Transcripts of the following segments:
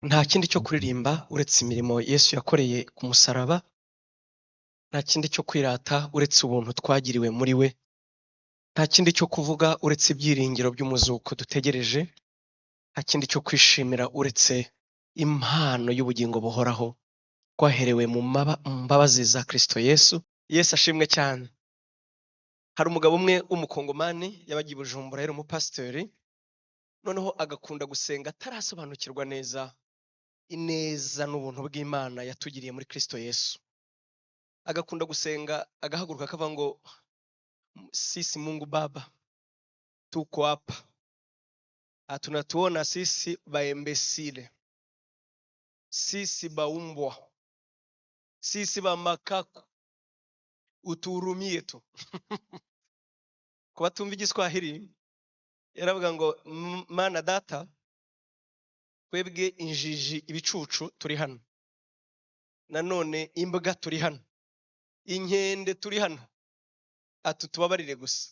Nta kindi cyo kuririmba uretse imirimo Yesu yakoreye ku musaraba, nta kindi cyo kwirata uretse ubuntu twagiriwe muri we, nta kindi cyo kuvuga uretse ibyiringiro by'umuzuko dutegereje, nta kindi cyo kwishimira uretse impano y'ubugingo buhoraho twaherewe mu mbabazi za Kristo Yesu. Yesu ashimwe cyane. Hari umugabo umwe w'umukongomani yabaga i Bujumbura, yari umupasitori, noneho agakunda gusenga atarasobanukirwa neza ineza n'ubuntu bw'Imana yatugiriye muri Kristo Yesu. Agakunda gusenga agahaguruka akavuga ngo sisi Mungu Baba tuko hapa, tunatuona sisi baembesile, sisi baumbwa, sisi bamakaku, utuhurumie tu. Ku batumva igiswahili yaravuga ngo Mana data, twebwe injiji ibicucu turi hano, nanone imbwa turi hano, inkende turi hano, ati tubabarire gusa.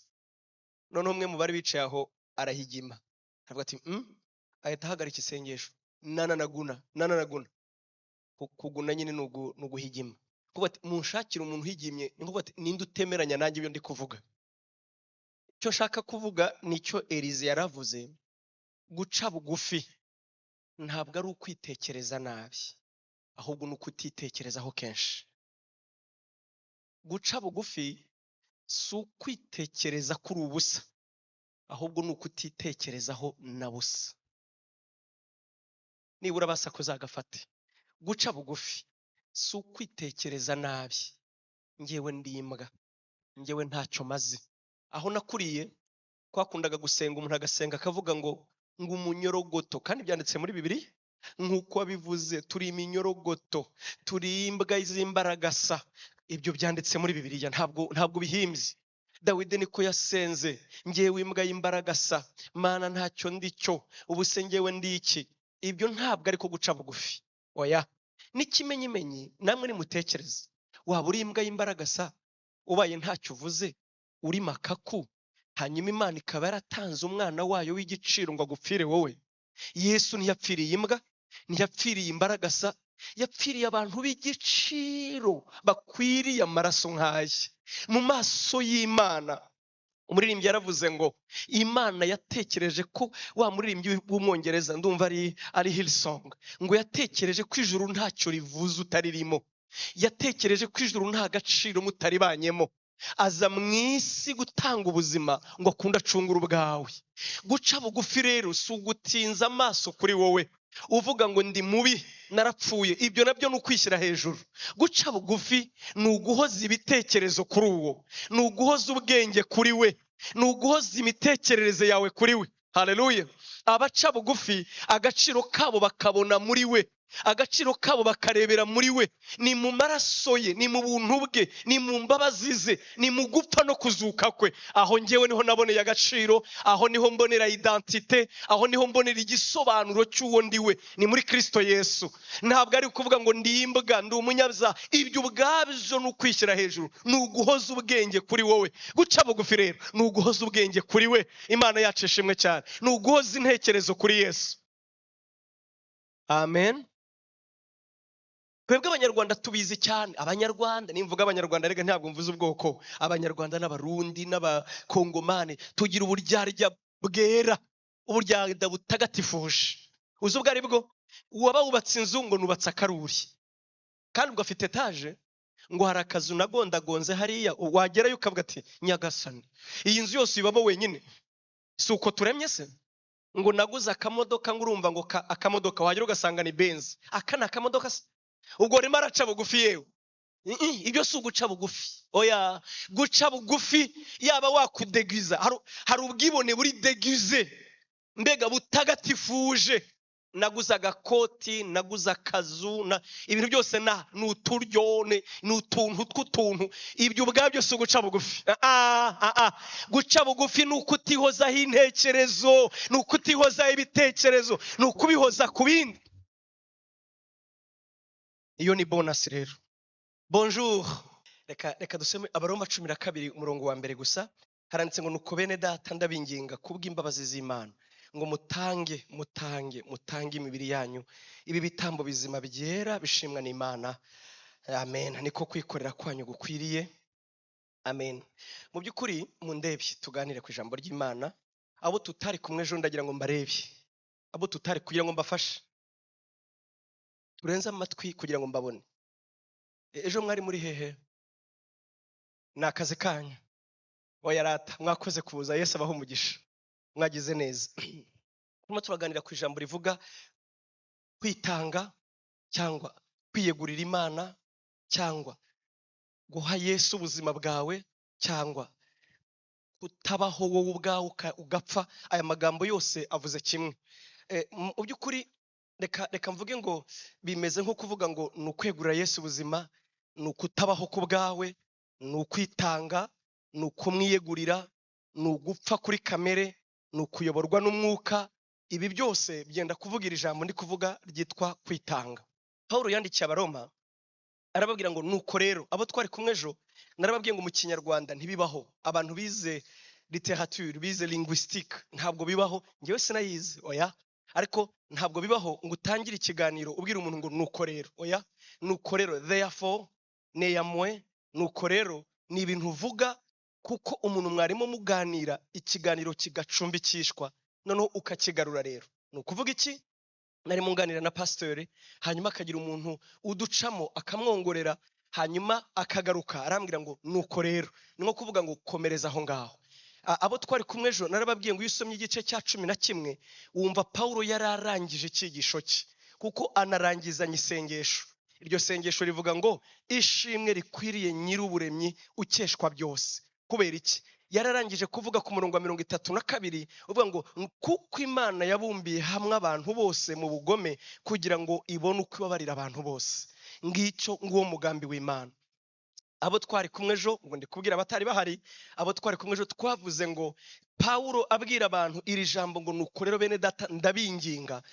Noneho umwe mu bari bicaye aho arahigima aravuga ati ahita ahagarika isengesho, nananaguna nananaguna. Kuguna nyine ni uguhigima. Kuvuga ati munshakire umuntu uhigimye, ni kuvuga ati ninde utemeranya nanjye ibyo ndi kuvuga. Icyo nshaka kuvuga nicyo Elize yaravuze, guca bugufi ntabwo ari ukwitekereza nabi, ahubwo ni ukutitekerezaho kenshi. Guca bugufi si ukwitekereza kuri ubusa, ahubwo ni ukutitekerezaho na busa. Nibura basakuza agafate. Guca bugufi si ukwitekereza nabi, ngewe ndi imbwa, ngewe ntacyo maze. Aho nakuriye twakundaga gusenga, umuntu agasenga akavuga ngo umunyorogoto, kandi byanditse muri Bibiliya nk'uko wabivuze, turi iminyorogoto, turi imbwa z'imbaragasa. Ibyo byanditse muri Bibiliya, ntabwo bihimbye. Dawidi niko yasenze, ngewe imbwa y'imbaragasa, Mana ntacyo ndicyo, ubu se ngewe ndi iki? Ibyo ntabwo ariko guca bugufi, oya. N'ikimenyimenyi namwe nimutekereze, waba uri imbwa y'imbaragasa ubaye ntacyo uvuze, uri makaku, hanyuma Imana ikaba yaratanze umwana wayo w'igiciro ngo agupfire wowe. Yesu ntiyapfiriye imbwa, ntiyapfiriye imbaragasa, yapfiriye abantu b'igiciro bakwiriye amaraso nk'aya mu maso y'Imana. Umuririmbyi yaravuze ngo Imana yatekereje ko wa muririmbyi w'umwongereza, ndumva ari Hillsong, ngo yatekereje ko ijuru ntacyo rivuze utaririmo, yatekereje ko ijuru nta gaciro mutaribanyemo, aza mu isi gutanga ubuzima ngo akunde acungure ubwawe. Guca bugufi rero si ugutinza amaso kuri wowe uvuga ngo ndi mubi narapfuye, ibyo nabyo ni ukwishyira hejuru. Guca bugufi ni uguhoza ibitekerezo kuri uwo, ni uguhoza ubwenge kuri we, ni uguhoza imitekerereze yawe kuri we. Haleluya. Abaca bugufi agaciro kabo bakabona muri we, agaciro kabo bakarebera muri we, ni mu maraso ye, ni mu buntu bwe, ni mu mbabazi ze, ni mu gupfa no kuzuka kwe. Aho ngewe niho naboneye agaciro, aho niho mbonera identite, aho niho mbonera igisobanuro cy'uwo ndi we, ni muri Kristo Yesu. Ntabwo ari ukuvuga ngo ndi imbwa, ndi umunyabyaha, ibyo ubwabyo ni ukwishyira hejuru, ni uguhoza ubwenge kuri wowe. Guca bugufi rero ni uguhoza ubwenge kuri we. Imana yacu ishimwe cyane, ni uguhoza intekerezo kuri Yesu. Amen. Twebwe abanyarwanda tubizi cyane, abanyarwanda, nimvuga abanyarwanda rega ntabwo mvuze ubwoko, abanyarwanda n'abarundi n'abakongomani tugira uburyarya bwera, uburyarya butagatifuje. Uzi ubwo ari bwo? Uwaba wubatse inzu ngo nubatse akaruri, kandi ubwo afite etaje, ngo hari akazu nagondagonze hariya, wagerayo ukavuga ati nyagasani, iyi nzu yose uyibamo wenyine, si uko turemye se? Ngo naguze akamodoka, ngo urumva ngo akamodoka, wagera ugasanga ni Benz, aka ni akamodoka se? Ubwo rimwe araca bugufi yewe. Ibyo si uguca bugufi, oya. Guca bugufi yaba wakudegiza, hari ubwibone buri degize, mbega butagatifuje. Naguze agakoti, naguze akazu, ibintu byose ni uturyo, ni utuntu tw'utuntu. Ibyo ubwabyo si uguca bugufi. Guca bugufi ni ukutihozaho intekerezo, ni ukutihozaho ibitekerezo, ni ukubihoza ku bindi. Iyo ni bonus rero. Bonjour. Reka dusome Abaroma 12 umurongo wa mbere gusa. Haranditse ngo nuko bene data ndabinginga kubw'imbabazi z'Imana Ngo mutange, mutange, mutange imibiri yanyu ibi bitambo bizima byera bishimwa n'Imana. Amen. Niko kwikorera kwanyu gukwiriye. Amen. Mu by'ukuri mundebye tuganire ku ijambo ry'Imana. Abo tutari kumwe ejo ndagira ngo mbarebe, abo tutari kugira ngo mbafashe, turenze amatwi kugira ngo mbabone. Ejo mwari muri hehe? Ni akazi kanyu. Oya rata, mwakoze kuza, Yesu abahe umugisha, mwagize neza. Turimo turaganira ku ijambo rivuga kwitanga cyangwa kwiyegurira Imana cyangwa guha Yesu ubuzima bwawe cyangwa kutabaho wowe ubwawe ugapfa. Aya magambo yose avuze kimwe. Mu by'ukuri reka mvuge ngo bimeze nko kuvuga ngo ni ukwegurira Yesu ubuzima, ni ukutabaho ku bwawe, ni ukwitanga, ni ukumwiyegurira, ni ugupfa kuri kamere, ni ukuyoborwa n'umwuka. Ibi byose byenda kuvuga iri jambo ndi kuvuga ryitwa kwitanga. Pawulo yandikiye Abaroma arababwira ngo nuko rero abo twari kumwe ejo narababwiye ngo mu Kinyarwanda ntibibaho. Abantu bize literature, bize linguistique, ntabwo bibaho. Njyewe sinayize, oya, ariko ntabwo bibaho ngo utangire ikiganiro ubwira umuntu ngo nuko rero, oya, nuko rero, therefore, néanmoins, nuko rero ni ibintu uvuga kuko umuntu mwarimo muganira ikiganiro kigacumbikishwa noneho ukakigarura. Rero ni ukuvuga iki? Narimo nganira na pasiteri, hanyuma akagira umuntu uducamo akamwongorera, hanyuma akagaruka arambwira ngo nuko rero, ni nko kuvuga ngo komereza aho ngaho. Abo twari kumwe ejo narababwiye ngo iyo usomye igice cya 11 wumva Pawulo yari arangije icyigisho cye, kuko anarangizanya isengesho. Iryo sengesho rivuga ngo ishimwe rikwiriye nyir'uburemyi ukeshwa byose. Kubera iki? Yararangije kuvuga ku murongo wa 32 uvuga ngo kuko Imana yabumbiye hamwe abantu bose mu bugome kugira ngo ibone uko ibabarira abantu bose. Ngicyo nguwo mugambi w'Imana. Abo twari kumwe ejo, ngo ndikubwira abatari bahari, abo twari kumwe ejo twavuze ngo Pawulo abwira abantu iri jambo ngo nuko rero bene data ndabinginga.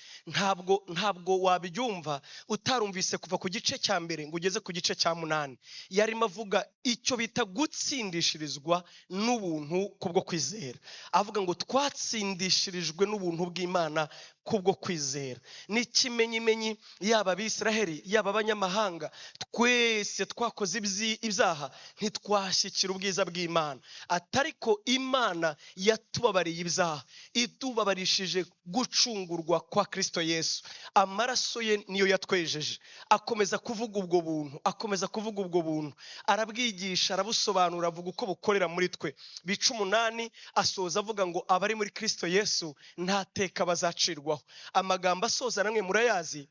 Ntabwo wabyumva utarumvise kuva ku gice cya mbere ngo ugeze ku gice cya 8. Yarimo avuga icyo bita gutsindishirizwa n'ubuntu kubwo kwizera. Avuga ngo twatsindishirijwe n'ubuntu bw'Imana kubwo kwizera. Ni ikimenyimenyi yaba Abisiraheli yaba abanyamahanga, twese twakoze ibyaha ntitwashyikira ubwiza bw'Imana. Atariko Imana yatubabariye ibyaha, itubabarishije gucungurwa kwa Kristo Yesu. Amaraso ye niyo yatwejeje. Akomeza kuvuga ubwo buntu, akomeza kuvuga ubwo buntu, arabwigisha, arabusobanura, avuga uko bukorera muri twe. Bica 8 asoza avuga ngo abari muri Kristo Yesu nta teka bazacirwaho. Amagambo asoza namwe murayazi,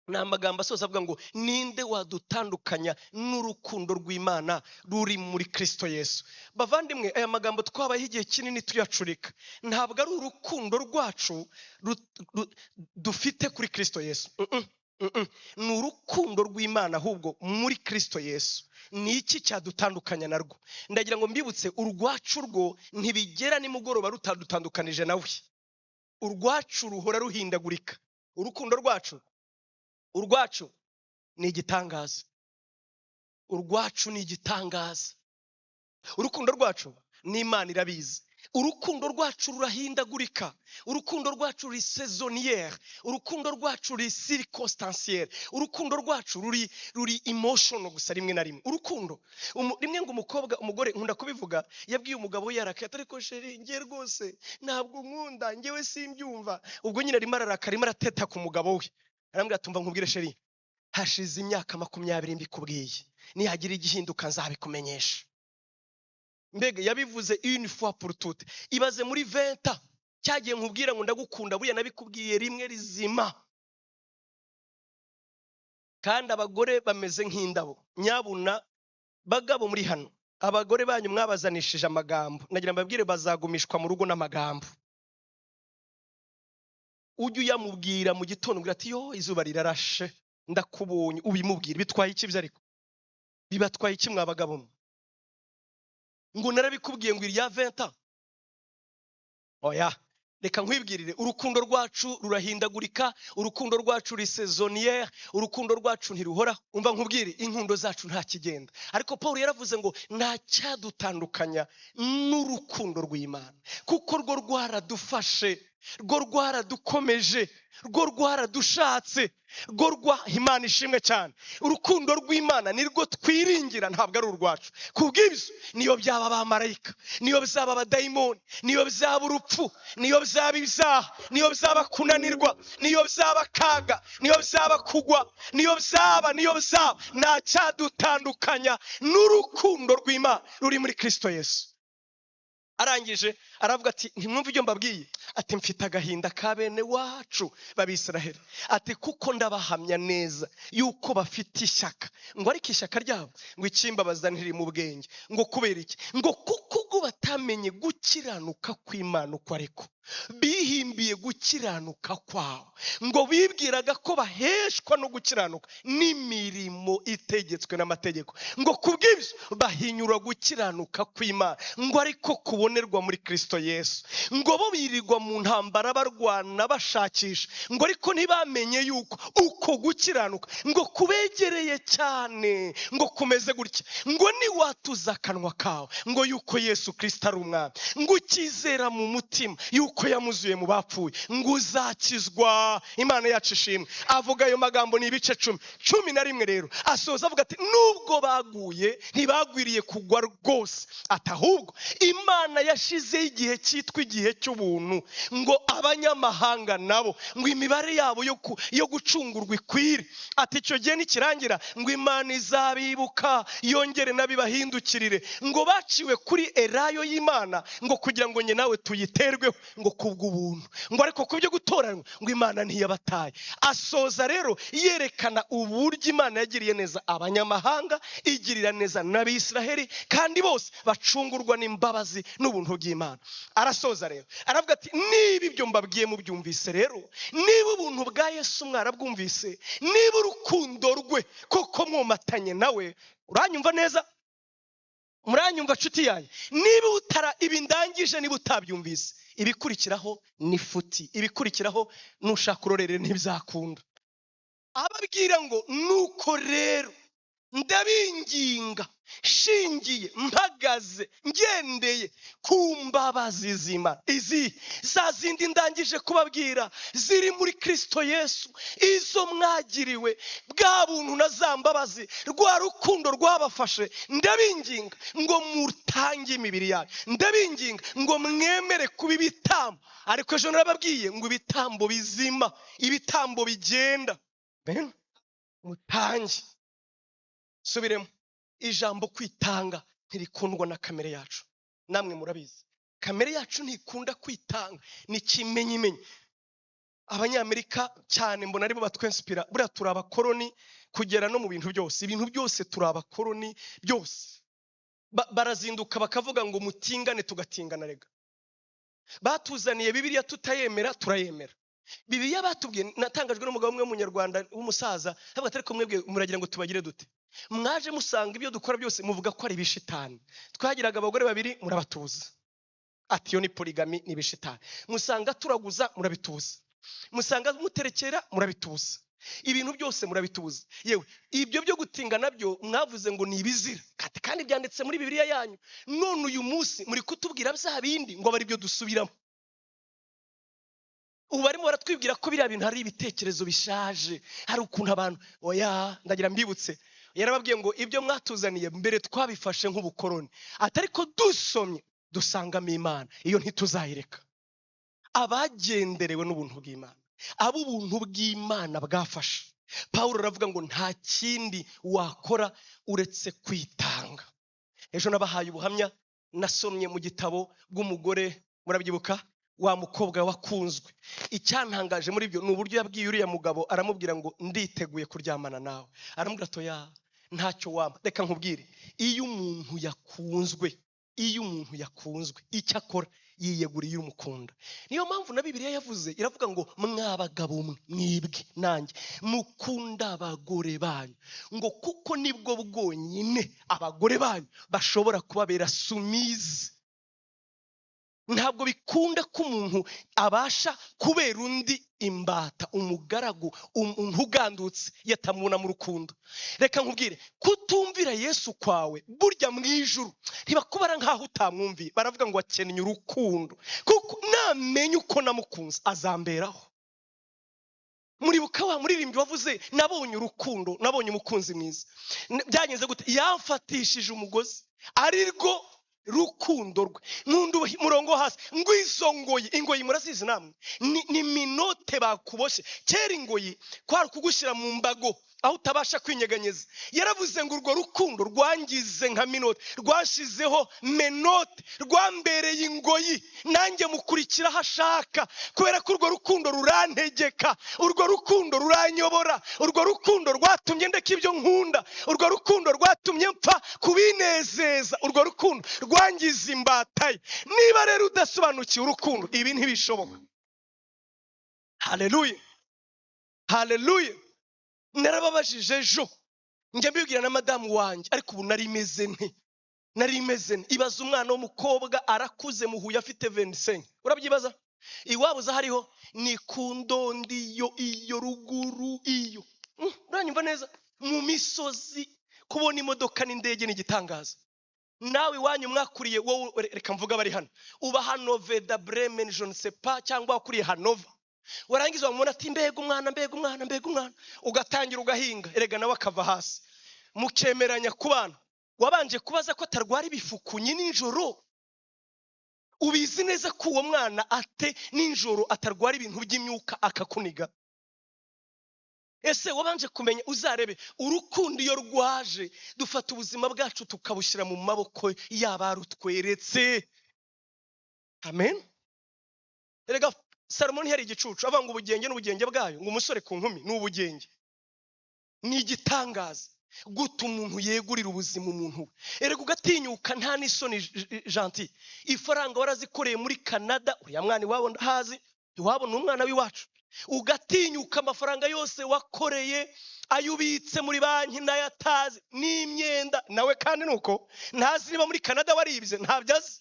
ni amagambo asoza avuga ngo ninde wadutandukanya n'urukundo rw'Imana ruri muri Kristo Yesu. Bavandimwe, aya magambo twabayeho igihe kinini tuyacurika. Ntabwo ari urukundo rwacu dufite kuri Kristo Yesu. Ni urukundo rw'Imana ahubwo muri Kristo Yesu. Ni iki cyadutandukanya narwo? Ndagira ngo mbibutse, urwacu rwo ntibigera nimugoroba rutadutandukanije nawe. Urwacu ruhora ruhindagurika. Urukundo rwacu, urwacu ni igitangaza. Urwacu ni igitangaza. Urukundo rwacu n'Imana irabizi. Urukundo rwacu rurahindagurika. Urukundo rwacu ruri saisonnière. Urukundo rwacu ruri circonstanciel. Urukundo rwacu ruri emotional gusa rimwe na rimwe. Urukundo rimwe ngo umukobwa, umugore, nkunda kubivuga, yabwiye umugabo we yarakaye, ariko chéri ngiye rwose ntabwo nkunda, ngewe simbyumva. Ubwo nyine arimo ararakara, arimo arateta ku mugabo we. Arambwira ati umva nkubwire chéri, hashize imyaka 20 mbikubwiye, nihagira igihinduka nzabikumenyesha. Mbega yabivuze une fois pour toutes. Ibaze muri 20 ans cyagiye nkubwira ngo ndagukunda, buriya nabikubwiye rimwe rizima. Kandi abagore bameze nk'indabo. Nyabuna bagabo muri hano, abagore banyu mwabazanishije amagambo, nagira mbabwire bazagumishwa mu rugo n'amagambo. Ujye uyamubwira mu gitondo ubwira ati yo izuba rirarashe ndakubonye, ubimubwira. Bitwaye iki ibyo? Ariko bibatwaye iki mwa bagabo mwe? Ngo narabikubwiye ngo iriya 20 ans. Oya, reka nkwibwirire, urukundo rwacu rurahindagurika, urukundo rwacu ruri saisonnière, urukundo rwacu ntiruhora. Umva nkubwire, inkundo zacu nta kigenda. Ariko Paul yaravuze ngo nta cyadutandukanya n'urukundo rw'Imana, kuko rwo rwaradufashe. Rwo rwaradukomeje, rwo rwaradushatse, rwo rwa Imana ishimwe cyane. Urukundo rw'Imana nirwo twiringira, ntabwo ari urwacu. Kubw'ibyo niyo byaba abamarayika, niyo byaba abadayimoni, niyo byaba urupfu, niyo byaba ibyaha, niyo byaba kunanirwa, niyo byaba akaga, niyo byaba kugwa, niyo byaba, niyo byaba, nta cyadutandukanya n'urukundo rw'Imana ruri muri Kristo Yesu. Arangije aravuga ati ntimwumve ibyo mbabwiye, ati mfite agahinda ka bene wacu b'Abisiraheli, ati kuko ndabahamya neza yuko bafite ishyaka, ngo ariko ishyaka ryabo ngo ikimbabaza ntiri mu bwenge, ngo kubera iki? Ngo kuko ubwo batamenye gukiranuka kw'Imana uko ariko, bihimbiye gukiranuka kwabo, ngo bibwiraga ko baheshwa no gukiranuka n'imirimo itegetswe n'amategeko, ngo kubw'ibyo bahinyura gukiranuka kw'Imana, ngo ariko kubonerwa muri Kristo Yesu, ngo bo birirwa mu ntambara barwana bashakisha, ngo ariko ntibamenye yuko uko gukiranuka ngo kubegereye cyane, ngo kumeze gutya, ngo niwatuza akanwa kawe ngo yuko Yesu Kristo ari umwami, ngo ukizera mu mutima yuko yamuzuye mu bapfuye, ngo uzakizwa. Imana yacu ishimwe. Avuga ayo magambo ni ibice 10, 11 rero asoza avuga ati nubwo baguye ntibagwiriye kugwa rwose, ati ahubwo Imana yashizeho igihe cyitwa igihe cy'ubuntu, ngo abanyamahanga nabo ngo imibare yabo yo gucungurwa ikwire, ati icyo gihe nikirangira ngo Imana izabibuka yongere nabibahindukirire, ngo baciwe kuri erayo y'Imana ngo kugira ngo nye nawe tuyiterweho ngo kubw'ubuntu, ngo ariko kubyo gutoranywa ngo Imana ntiyabataye. Asoza rero yerekana uburyo Imana yagiriye neza abanyamahanga, igirira neza n'Abisiraheli, kandi bose bacungurwa n'imbabazi n'ubuntu bw'Imana. Arasoza rero aravuga ati niba ibyo mbabwiye mubyumvise rero, niba ubuntu bwa Yesu mwarabwumvise, niba urukundo rwe koko mwomatanye nawe, uranyumva neza? Muranyumva nshuti yanjye? Niba utara ibi ndangije, niba utabyumvise, ibikurikiraho ni futi, ibikurikiraho nushaka urorere ntibizakunda. Ababwira ngo nuko rero ndabinginga shingiye mpagaze ngendeye ku mbabazi z'Imana, izi za zindi ndangije kubabwira ziri muri Kristo Yesu, izo mwagiriwe bwa buntu na za mbabazi, rwa rukundo rwabafashe, ndabinginga ngo mutange imibiri yanyu, ndabinginga ngo mwemere kuba ibitambo. Ariko ejo narababwiye ngo ibitambo bizima, ibitambo bigenda, mutange. Subiremo ijambo kwitanga ntirikundwa na kamere yacu, namwe murabizi kamere yacu ntikunda kwitanga, ni kimenyimenyi. Abanyamerika cyane mbona aribo batwinspira, buriya turi abakoroni kugera no mu bintu byose, ibintu byose turi abakoroni byose. Barazinduka bakavuga ngo mutingane, tugatingana. Rega batuzaniye Bibiliya tutayemera, turayemera. Bibiliya batubwiye, natangajwe n'umugabo umwe w'umunyarwanda w'umusaza, avuga ati ariko mwebwe muragira ngo tubagire dute? Mwaje musanga ibyo dukora byose muvuga ko ari ibishitani. Twagiraga abagore babiri murabatuza, ati iyo ni polygamy, ni ibishitani. Musanga turaguza murabituza, musanga muterekera murabituza, ibintu byose murabituza. Yewe ibyo byo gutinga nabyo mwavuze ngo ni ibizira, kandi byanditse muri Bibiliya yanyu. None uyu munsi muri kutubwira bya bindi ngo bari byo dusubiramo. Ubu barimo baratwibwira ko biriya bintu hari ibitekerezo bishaje, hari ukuntu abantu oya. Ndagira mbibutse, yarababwiye ngo ibyo mwatuzaniye mbere twabifashe nk'ubukoroni, ati ariko dusomye dusangamo Imana, iyo ntituzayireka. Abagenderewe n'ubuntu bw'Imana, abo ubuntu bw'Imana bwafashe, Pawulo aravuga ngo nta kindi wakora uretse kwitanga. Ejo nabahaye ubuhamya nasomye mu gitabo bw'umugore, murabyibuka, wa mukobwa wakunzwe. Icyantangaje muri byo ni uburyo yabwiye uriya mugabo, aramubwira ngo nditeguye kuryamana nawe. Aramubwira ati oya ntacyo wampa. Reka nkubwire, iyo umuntu yakunzwe, iyo umuntu yakunzwe icyo akora yiyeguriye umukunda. Niyo mpamvu na Bibiliya yavuze, iravuga ngo mwabagabo mwe mwibwe nanjye mukunda abagore banyu, ngo kuko nibwo bwonyine abagore banyu bashobora kubabera soumise. Ntabwo bikunda ko umuntu abasha kubera undi imbata, umugaragu, umuntu ugandutse yatamubona mu rukundo. Reka nkubwire, kutumvira Yesu kwawe burya mu ijuru ntibakubara nk'aho utamwumviye. Baravuga ngo akennye urukundo, kuko namenya uko namukunze azamberaho. Muribuka wa muririmbyi wavuze nabonye urukundo, nabonye umukunzi mwiza. Byagenze gute? Yamfatishije umugozi ari rwo rukundo rwe. Nkunda umurongo wo hasi ngo izo ngoyi, ingoyi murazizi namwe, ni menottes bakuboshye. Kera ingoyi kwari kugushyira mu mbago aho utabasha kwinyeganyeza. Yaravuze ngo urwo rukundo rwangize nka menottes, rwashizeho menottes, rwambereye ingoyi, nanjye mukurikira aho ashaka, kubera ko urwo rukundo rurantegeka, urwo rukundo ruranyobora, urwo rukundo rwatumye ndeka ibyo nkunda, urwo rukundo rwatumye mpfa kubinezeza, urwo rukundo rwangiza imbata ye. Niba rero udasobanukiwe urukundo, ibi ntibishoboka. Haleluya, haleluya. Narababajije ejo, njya mbibwira na madamu wanjye, ariko ubu nari meze nte? Nari meze nte? Ibaza umwana w'umukobwa arakuze, muhuye afite 25, urabyibaza? Iwabo uza hariho ni ku ndondi yo iyo ruguru iyo. Uranyumva neza? Mu misozi kubona imodoka n'indege ni igitangaza. Nawe iwanyu mwakuriye wowe, reka mvuga bari hano, uba hano Veda, Bremen, je ne sais pas, cyangwa wakuriye Hanova, warangiza wamubona ati mbega umwana, mbega umwana, mbega umwana, ugatangira ugahinga. Erega nawe akava hasi, mukemeranya kubana. Wabanje kubaza ko atarwara ibifukunyi nijoro? Ubizi neza ko uwo mwana ate nijoro atarwara ibintu by'imyuka akakuniga? Ese wabanje kumenya? Uzarebe urukundo iyo rwaje, dufata ubuzima bwacu tukabushyira mu maboko y'abarutweretse. Amen. Erega Salomo ntiyari igicucu, avuga ngo ubugenge n'ubugenge bwayo, ngo umusore ku nkumi ni ubugenge, ni igitangaza guta umuntu yegurira ubuzima umuntu we. Erega ugatinyuka nta n'isoni, gentil, ifaranga warazikoreye muri Canada, uriya mwana iwabo ndahazi, iwabo ni umwana w'iwacu. Ugatinyuka amafaranga yose wakoreye, ayo ubitse muri banki n'ayatazi n'imyenda nawe, kandi nuko ntazi niba muri Canada waribye, ntabyo azi,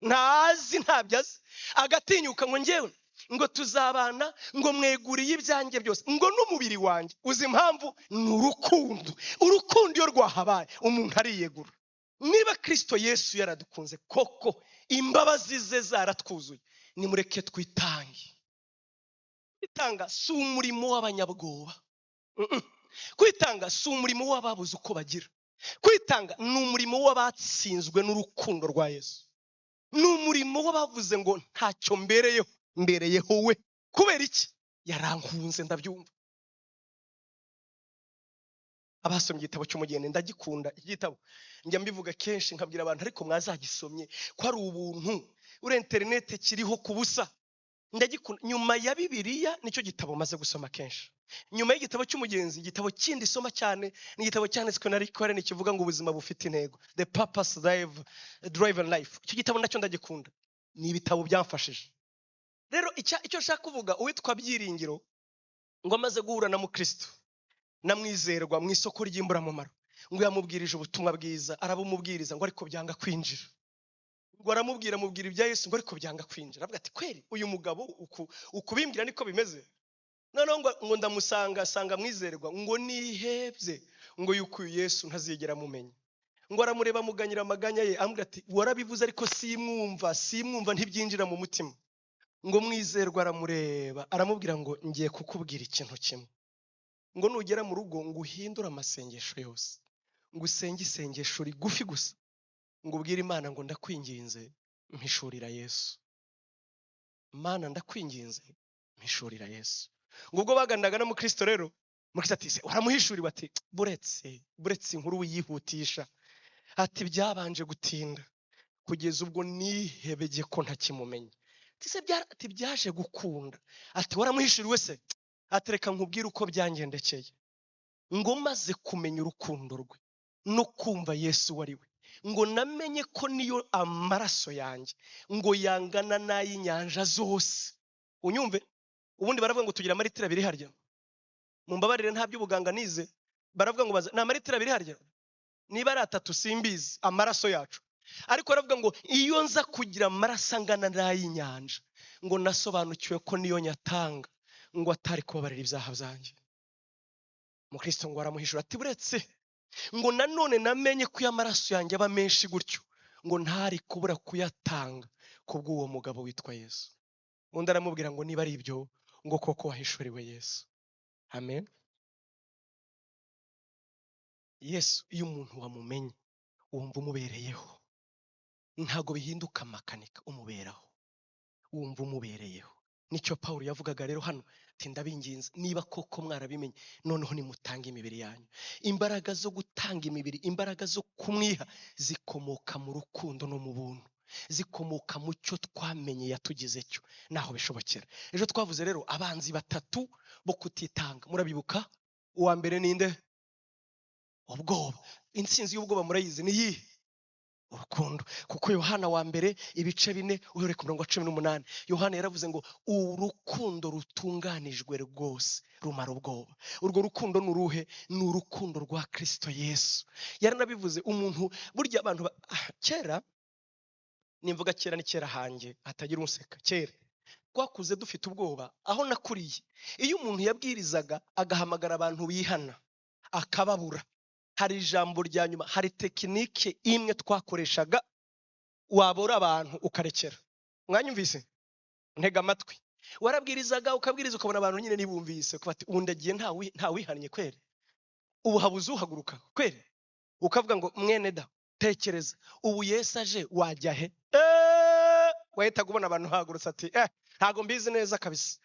ntazi, ntabyo azi. Agatinyuka ngo ngewe ngo tuzabana, ngo mweguriye ibyanjye byose, ngo n'umubiri wanjye. Uzi impamvu? Ni urukundo. Urukundo iyo rwahabaye umuntu ariyegura. Niba Kirisito Yesu yaradukunze koko, imbabazi ze zaratwuzuye, nimureke twitange. Kwitanga si umurimo w'abanyabwoba. Kwitanga si umurimo w'ababuze uko bagira. Kwitanga ni umurimo w'abatsinzwe n'urukundo rwa Yesu, ni umurimo w'abavuze ngo ntacyo mbereyeho, mbereyeho we. Kubera iki? Yarankunze. Ndabyumva. Abasomye igitabo cy'umugeni, ndagikunda iki gitabo, njya mbivuga kenshi nkabwira abantu, ariko mwazagisomye ko ari ubuntu, uri interineti kiriho ku busa. Ndagikunda. Nyuma ya Bibiliya nicyo gitabo maze gusoma kenshi. Nyuma y'igitabo cy'umugenzi, igitabo kindi soma cyane ni igitabo cyanditswe na Rick Warren kivuga ngo ubuzima bufite intego, The Purpose Driven Life. Icyo gitabo nacyo ndagikunda, ni ibitabo byamfashije. Rero icyo nshaka kuvuga, uwitwa Byiringiro ngo amaze guhura na mukristo namwizerwa mu isoko ry'imburamumaro, ngo yamubwirije ubutumwa bwiza, arabumubwiriza ngo ariko byanga kwinjira. Ngo aramubwira, amubwira ibya Yesu, ngo ariko byanga kwinjira. Aravuga ati kweri uyu mugabo uku ukubimbwira niko bimeze? Noneho ngo ndamusanga, asanga mwizerwa ngo nihebye, ngo yuko uyu Yesu ntazigera amumenya. Ngo aramureba, amuganyira amaganya ye, amubwira ati warabivuze ariko simwumva, simwumva, ntibyinjira mu mutima. Ngo mwizerwa aramureba, aramubwira ngo ngiye kukubwira ikintu kimwe, ngo nugera mu rugo ngo uhindure amasengesho yose, ngo usenge isengesho rigufi gusa, ngo ubwire Imana ngo ndakwinginze mpishurira Yesu, Mana ndakwinginze mpishurira Yesu. Ngo ubwo baganiraga na mukristo rero, mukristo ati se waramuhishuriwe? Ati buretse, buretse, inkuru wiyihutisha. Ati byabanje gutinda kugeza ubwo nihebege ko ntakimumenya. Ati se ati byaje gukunda. Ati waramuhishuriwe se? Ati reka nkubwire uko byangendekeye, ngo maze kumenya urukundo rwe no kumva Yesu uwo ari we, ngo namenye ko niyo amaraso yanjye ngo yangana n'ay'inyanja zose. Unyumve, ubundi baravuga ngo tugira amaritiro 2 harya, mumbabarire nta by'ubuganga nize, baravuga ngo ni amaritiro 2 harya, niba ari 3 simbizi, amaraso yacu. Ariko aravuga ngo iyo nza kugira amaraso angana n'ay'inyanja, ngo nasobanukiwe ko niyo nyatanga ngo atari kubabarira ibyaha byanjye. Mukristo ngo aramuhishura ati buretse ngo nanone namenye ko iyo amaraso yanjye aba menshi gutyo, ngo ntari kubura kuyatanga kubw'uwo mugabo witwa Yesu. Undi aramubwira ngo niba ari ibyo, ngo koko wahishuriwe Yesu. Amen. Yesu iyo umuntu wamumenye wumva umubereyeho, ntago bihinduka makanika, umuberaho, wumva umubereyeho. Nicyo Pawulo yavugaga rero hano ati ndabinginze, niba koko mwarabimenye, noneho nimutange imibiri yanyu. Imbaraga zo gutanga imibiri, imbaraga zo kumwiha zikomoka mu rukundo no mu buntu, zikomoka mu cyo twamenye yatugize cyo, naho bishobokera. Ejo twavuze rero abanzi batatu bo kutitanga, murabibuka? Uwa mbere ninde? Ubwoba. Intsinzi y'ubwoba murayizi ni iyihe? Urukundo. Kuko Yohana wa mbere ibice 4 uhereye ku murongo wa 18, Yohana yaravuze ngo urukundo rutunganijwe rwose rumara ubwoba. Urwo rukundo ni uruhe? Ni urukundo rwa Kristo Yesu. Yaranabivuze umuntu burya abantu kera, nimvuga kera ni kera hanjye hatagira unseka, kera twakuze dufite ubwoba. Aho nakuriye iyo umuntu yabwirizaga agahamagara abantu bihana akababura, hari ijambo rya nyuma, hari tekinike imwe twakoreshaga, wabura abantu ukarekera. Mwanyumvise? Ntega amatwi. Warabwirizaga ukabwiriza ukabona abantu nyine ntibumvise, kuba ati ubu ndagiye ntawihannye kweri, ubu habuze uhaguruka kweri, ukavuga ngo mwene da tekereza ubu Yesu aje wajya he? Wahitaga ubona abantu bahagurutse ati ntago mbizi neza kabisa,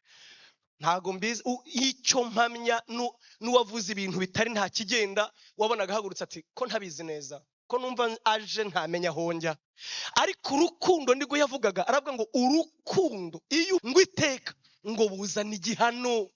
ntago mbizi. Icyo mpamya n'uwavuze ibintu bitari nta kigenda, wabonaga ahagurutse ati ko ntabizi neza, ko numva aje ntamenya aho njya. Ariko urukundo nirwo yavugaga, aravuga ngo urukundo iyo ngo iteka ngo buzana igihano.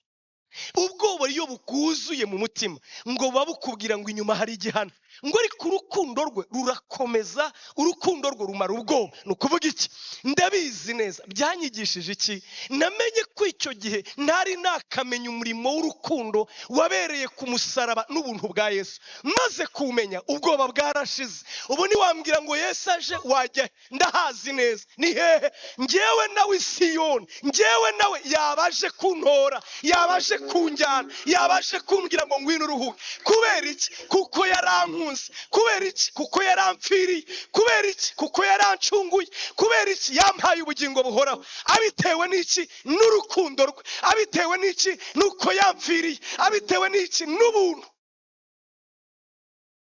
Ubwoba iyo bukuzuye mu mutima ngo buba bukubwira ngo inyuma hari igihano, ngo ariko urukundo rwe rurakomeza, urukundo rwe rumara ubwoba. Ni ukuvuga iki? Ndabizi neza, byanyigishije iki? Namenye ko icyo gihe ntari nakamenya umurimo w'urukundo wabereye ku musaraba n'ubuntu bwa Yesu. Maze kumenya ubwoba bwarashize. Ubu ntiwambwira ngo Yesu aje wajya, ndahazi neza ni hehe. Njyewe nawe Siyoni, njyewe nawe yabaje kuntora, yabaje kunjyana, yabaje kumbwira ngo ngwino uruhuke. Kubera iki? Kuko yarankunze. Kubera iki? Kuko yarampfiriye. Kubera iki? Kuko yarancunguye. Kubera iki? Yampaye ubugingo buhoraho. Abitewe n'iki? N'urukundo rwe. Abitewe n'iki? Nuko yampfiriye. Abitewe n'iki? N'ubuntu.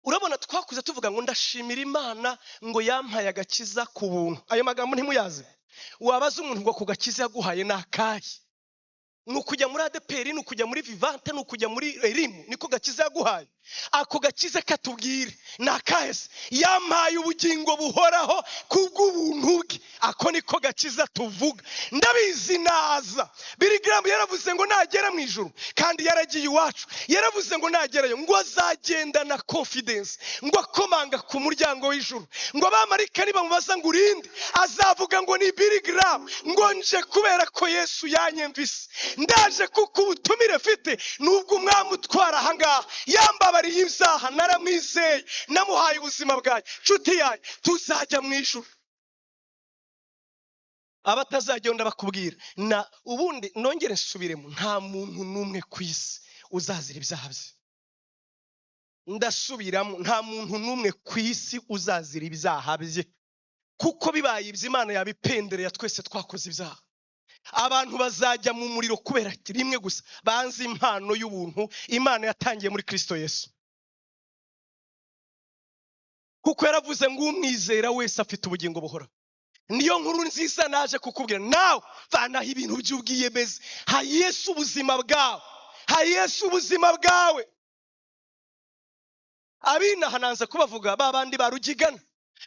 Urabona twakuze tuvuga ngo ndashimira Imana ngo yampaye agakiza ku buntu. Ayo magambo ntimuyazi. Wabaza umuntu ngo ku gakiza yaguhaye ni akahe? Ni ukujya muri ADEPR, ni ukujya muri Vivante, ni ukujya muri Elimu, niko gakiza yaguhaye. Ako gakiza katubwire ni akahe se? Yampaye ubugingo buhoraho kubw'ubuntu bwe. Ako niko gakiza tuvuga. Ndabizi naza. Billy Graham yaravuze ngo nagera mu ijuru, kandi yaragiye iwacu. Yaravuze ngo nagerayo ngo azagenda na confidence, ngo akomanga ku muryango w'ijuru, ngo abamarayika nibamubaza ngo urinde, azavuga ngo ni Billy Graham, ngo nje kubera ko Yesu yanyumvise, ndaje kuko ubutumire mfite nubwo umwami utwara aha ngaha yambabariye ibyaha, naramwizeye, namuhaye ubuzima bwanjye. Nshuti yanjye, tuzajya mu ijuru. Abatazajya ndabakubwira na ubundi nongere nsubiremo, nta muntu n'umwe ku isi uzazira ibyaha bye. Ndasubiramo, nta muntu n'umwe ku isi uzazira ibyaha bye, kuko bibaye ibyo Imana yabipendereye twese twakoze ibyaha. Abantu bazajya mu muriro kubera rimwe gusa banze impano y'ubuntu Imana yatangiye muri Kristo Yesu. Kuko yaravuze ngo umwizera wese afite ubugingo buhoraho. Niyo nkuru nziza naje kukubwira nawe, vanaho ibintu by'ubwiyemezi. Ha Yesu ubuzima bwawe, ha Yesu ubuzima bwawe. Abinaha nanze kubavuga, ba bandi barugigana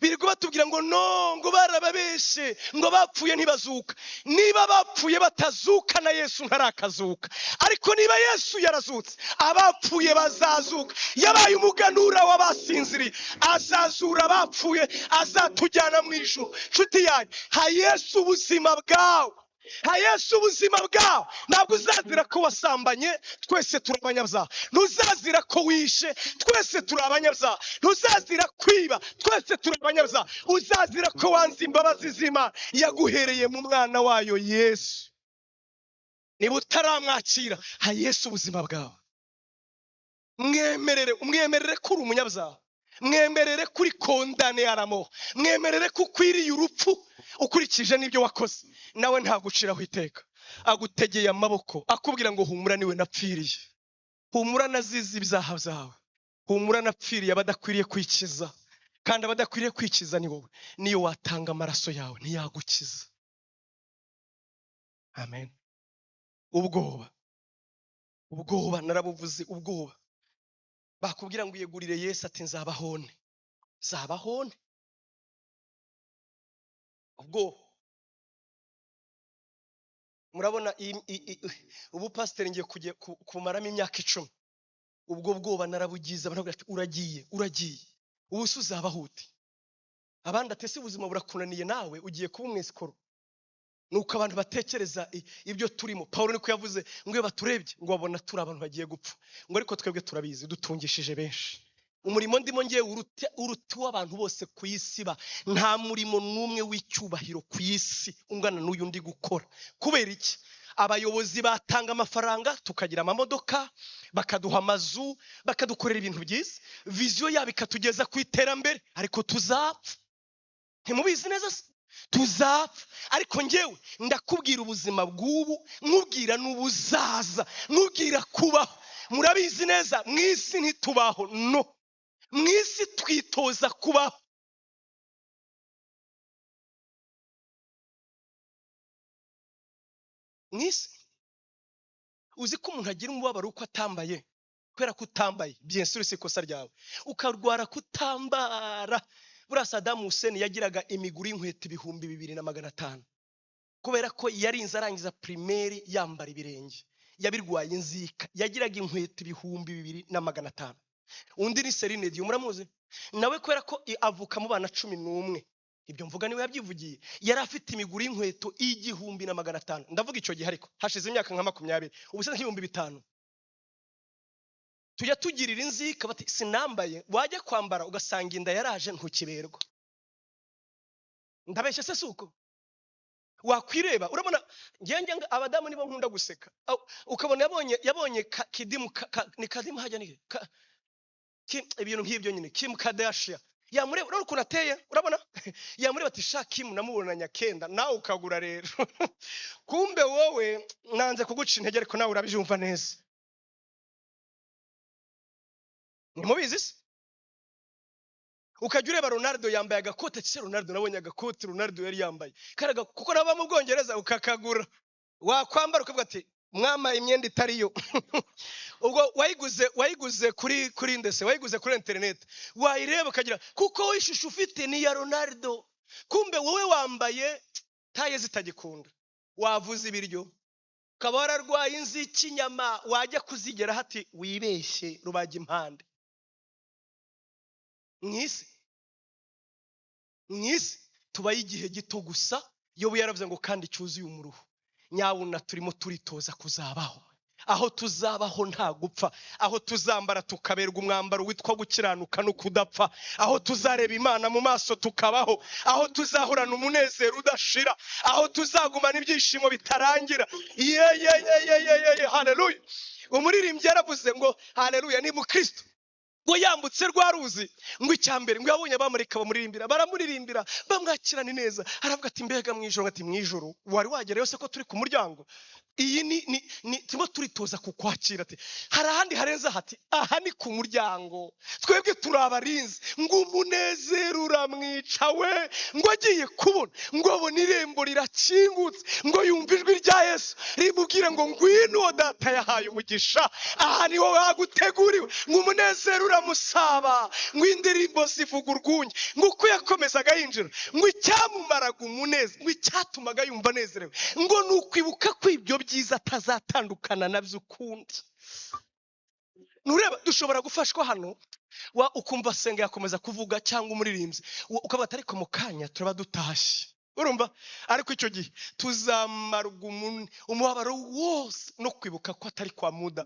birirwa batubwira ngo no, ngo barababeshe, ngo bapfuye ntibazuka. Niba bapfuye batazuka na Yesu ntarakazuka, ariko niba Yesu yarazutse abapfuye bazazuka. Yabaye umuganura w'abasinziriye, azazura abapfuye, azatujyana mu ijuru. Nshuti yanjye, ha Yesu ubuzima bwawe. Ha Yesu ubuzima bwawe. Ntabwo uzazira ko wasambanye, twese turi abanyabyaha. Ntuzazira ko wishe, twese turi abanyabyaha. Ntuzazira kwiba, twese turi abanyabyaha. Uzazira ko wanze imbabazi z'Imana yaguhereye mu mwana wayo Yesu. Niba utaramwakira, ha Yesu ubuzima bwawe. Mwemerere, umwemerere ko uri umunyabyaha, mwemerere ko uri condamné à mort, mwemerere ko ukwiriye urupfu ukurikije n'ibyo wakoze. Nawe ntaguciraho iteka, agutegeye amaboko akubwira ngo humura, niwe napfiriye, humura nazize ibyaha byawe, humura napfiriye abadakwiriye kwikiza, kandi abadakwiriye kwikiza ni wowe. Niyo watanga amaraso yawe ntiyagukiza. Amen. Ubwoba, ubwoba narabuvuze. Ubwoba, bakubwira ngo iyegurire Yesu, ati nzabahone, nzabahone. Ubwoba, murabona ubu pasiteri ngiye kujya kumaramo imyaka 10. Ubwo bwoba narabugize. Abantu bati uragiye, uragiye, ubu se uzabaho ute? Abandi ati ese ubuzima burakunaniye, nawe ugiye kuba umwesikoro? Nuko abantu batekereza ibyo turimo. Pawulo niko yavuze ngo iyo baturebye ngo babona turi abantu bagiye gupfa, ngo ariko twebwe turabizi dutungishije benshi. Umurimo ndimo ngiye uruta uw'abantu bose ku isi. Ba nta murimo n'umwe w'icyubahiro ku isi ungana n'uyu ndi gukora. Kubera iki? Abayobozi batanga amafaranga tukagira amamodoka, bakaduha amazu, bakadukorera ibintu byiza, vision yabo ikatugeza ku iterambere, ariko tuzapfa. Ntimubizi neza se? Tuzapfa. Ariko njyewe ndakubwira ubuzima bw'ubu, nkubwira n'ubuzaza, nkubwira kubaho. Murabizi neza, mu isi ntitubaho, no mu isi twitoza kubaho. Mu isi uzi ko umuntu agira umubabaro uko atambaye, kubera ko utambaye, bien sûr si ikosa ryawe, ukarwara kutambara. Buriya Saddam Hussein yagiraga imiguru y'inkweto 2500, kubera ko yarinze arangiza primaire yambara ibirenge, yabirwaye inzika, yagiraga inkweto 2500. Undi ni Celine Dion, muramuzi nawe, kubera ko avuka mu bana 11, ibyo mvuga niwe yabyivugiye, yari afite imiguru y'inkweto 1500. Ndavuga icyo gihe, ariko hashize imyaka nka 20, ubu se nk'ibihumbi 5000. Tujya tugirira inzika bati sinambaye, wajya kwambara ugasanga inda yaraje ntukiberwa. Ndabeshya se? Suko wakwireba urabona ngenge abadamu nibo nkunda guseka. Ukabona yabonye kidimu ni kadimu hajya ni ibintu nk'ibyo nyine, Kim Kardashian yamureba, urabona ukuntu ateye, urabona yamureba ati sha Kim namubona nyakenda, nawe ukagura rero. Kumbe wowe nanze kuguca intege, ariko nawe urabyumva neza, ntimubizi se? Ukajya ureba Ronaldo yambaye agakote, se Ronaldo nabonye agakote Ronaldo yari yambaye karaga, kuko naba mu Bwongereza, ukakagura, wakwambara ukavuga ati mwamaye imyenda itariyo. Ubwo wayiguze kuri ndese, wayiguze kuri internet, wayireba ukagira kuko wowe ishusho ufite ni iya Ronaldo, kumbe wowe wambaye taille zitagikunda, wavuze ibiryo ukaba wararwaye inziki, inyama wajya kuzigera hati wibeshye rubajya impande. Mwisi tubaye igihe gito gusa. Yobu yaravuze ngo kandi cyuzuye umuruho. Nyabuna turimo turitoza kuzabaho, aho tuzabaho nta gupfa, aho tuzambara tukaberwa umwambaro witwa gukiranuka no kudapfa, aho tuzareba Imana mu maso tukabaho, aho tuzahorana umunezero udashira, aho tuzagumana ibyishimo bitarangira. Ye ye ye ye ye ye ye, haleluya! Umuririmbyi yaravuze ngo haleluya, ni mukristo, ngo yambutse rwa ruzi, ngo icyambere ngo yabonye abamarayika bamuririmbira, baramuririmbira, bamwakirana neza. Aravuga ati mbega mu ijoro, ati mu ijoro wari wagerayo se ko turi ku muryango? Iyi ni turimo turitoza kukwakira. Ati hari ahandi harenze aha? Ati aha ni ku muryango, twebwe turi abarinzi. Ngo umunezero uramwica we, ngo agiye kubona ngo abone irembo rirakingutse, ngo yumve ijwi rya Yesu rimubwira ngo ngwino uwo data yahaye umugisha, aha ni wowe waguteguriwe. Ngo umunezero uramusaba, ngo indirimbo zivuga urwunge, ngo uko yakomezaga yinjira, ngo icyamumaraga umunezero, ngo icyatumaga yumva anezerewe, ngo ni ukwibuka ko ibyo byiza atazatandukana nabyo ukundi. Nureba dushobora gufashwa hano, wa ukumva senga yakomeza kuvuga cyangwa umuririmbyi, ukavuga ati ariko mu kanya turaba dutashye. Urumva, ariko icyo gihe tuzamarwa umubabaro wose no kwibuka ko atari kwa muda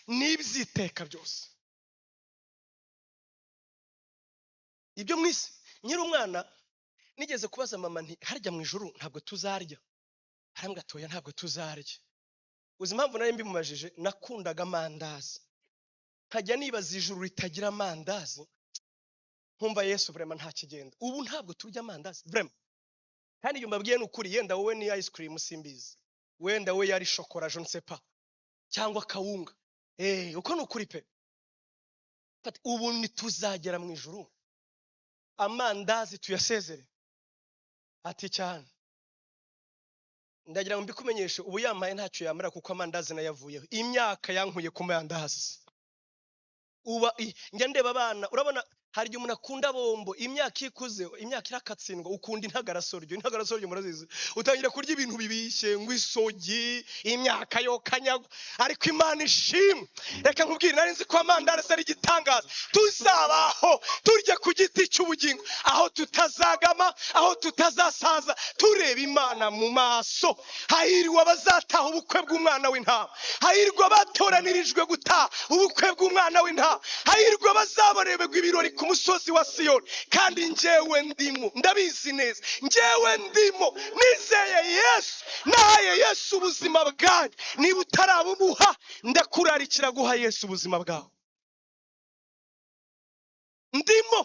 n'ibyiteka byose. Ibyo mu isi. Nkiri umwana nigeze kubaza mama nti harya mu ijuru ntabwo tuzarya? Arambwira ati oya ntabwo tuzarya. Uzi impamvu nari mbimubajije? Nakundaga amandazi, nkajya nibaza ijuru ritagira amandazi, nkumva Yesu vraiment nta kigenda. Ubu ntabwo turya amandazi vraiment. Kandi ibyo mbabwiye ni ukuri, yenda wowe ni ice cream simbizi, wenda we yari shokora je ne sais pas, cyangwa kawunga. Uko ni ukuri pe. Fata, ubu ntituzagera mu ijuru amandazi tuyasezere. Ati cyane. Ndagira ngo mbikumenyeshe, ubu yamaye ntacyo yamara kuko amandazi nayavuyeho. Imyaka yankuye ku mandazi. Uba njya ndeba abana, urabona hari igihe umuntu akunda bombo, imyaka ikuze, imyaka irakatsindwa, ukunda intagarasoryo. Intagarasoryo murazizi, utangira kurya ibintu bibishye ngo isogi, imyaka yo kanyagwa. Ariko Imana ishimwe, reka nkubwire, nari nzi ko amandazi ari igitangaza. Tuzabaho turya ku giti cy'ubugingo, aho tutazagama, aho tutazasaza, tureba Imana mu maso. Hahirwa abazataha ubukwe bw'umwana w'intama, hahirwa abatoranirijwe gutaha ubukwe bw'umwana w'intama, hahirwa abazabonerwa ibirori ku musozi wa Siyoni. Kandi njyewe ndimo, ndabizi neza, njyewe ndimo, nizeye Yesu, nahaye Yesu ubuzima bwanjye. Niba utarabumuha, ndakurarikira guha Yesu ubuzima bwawe. Ndimo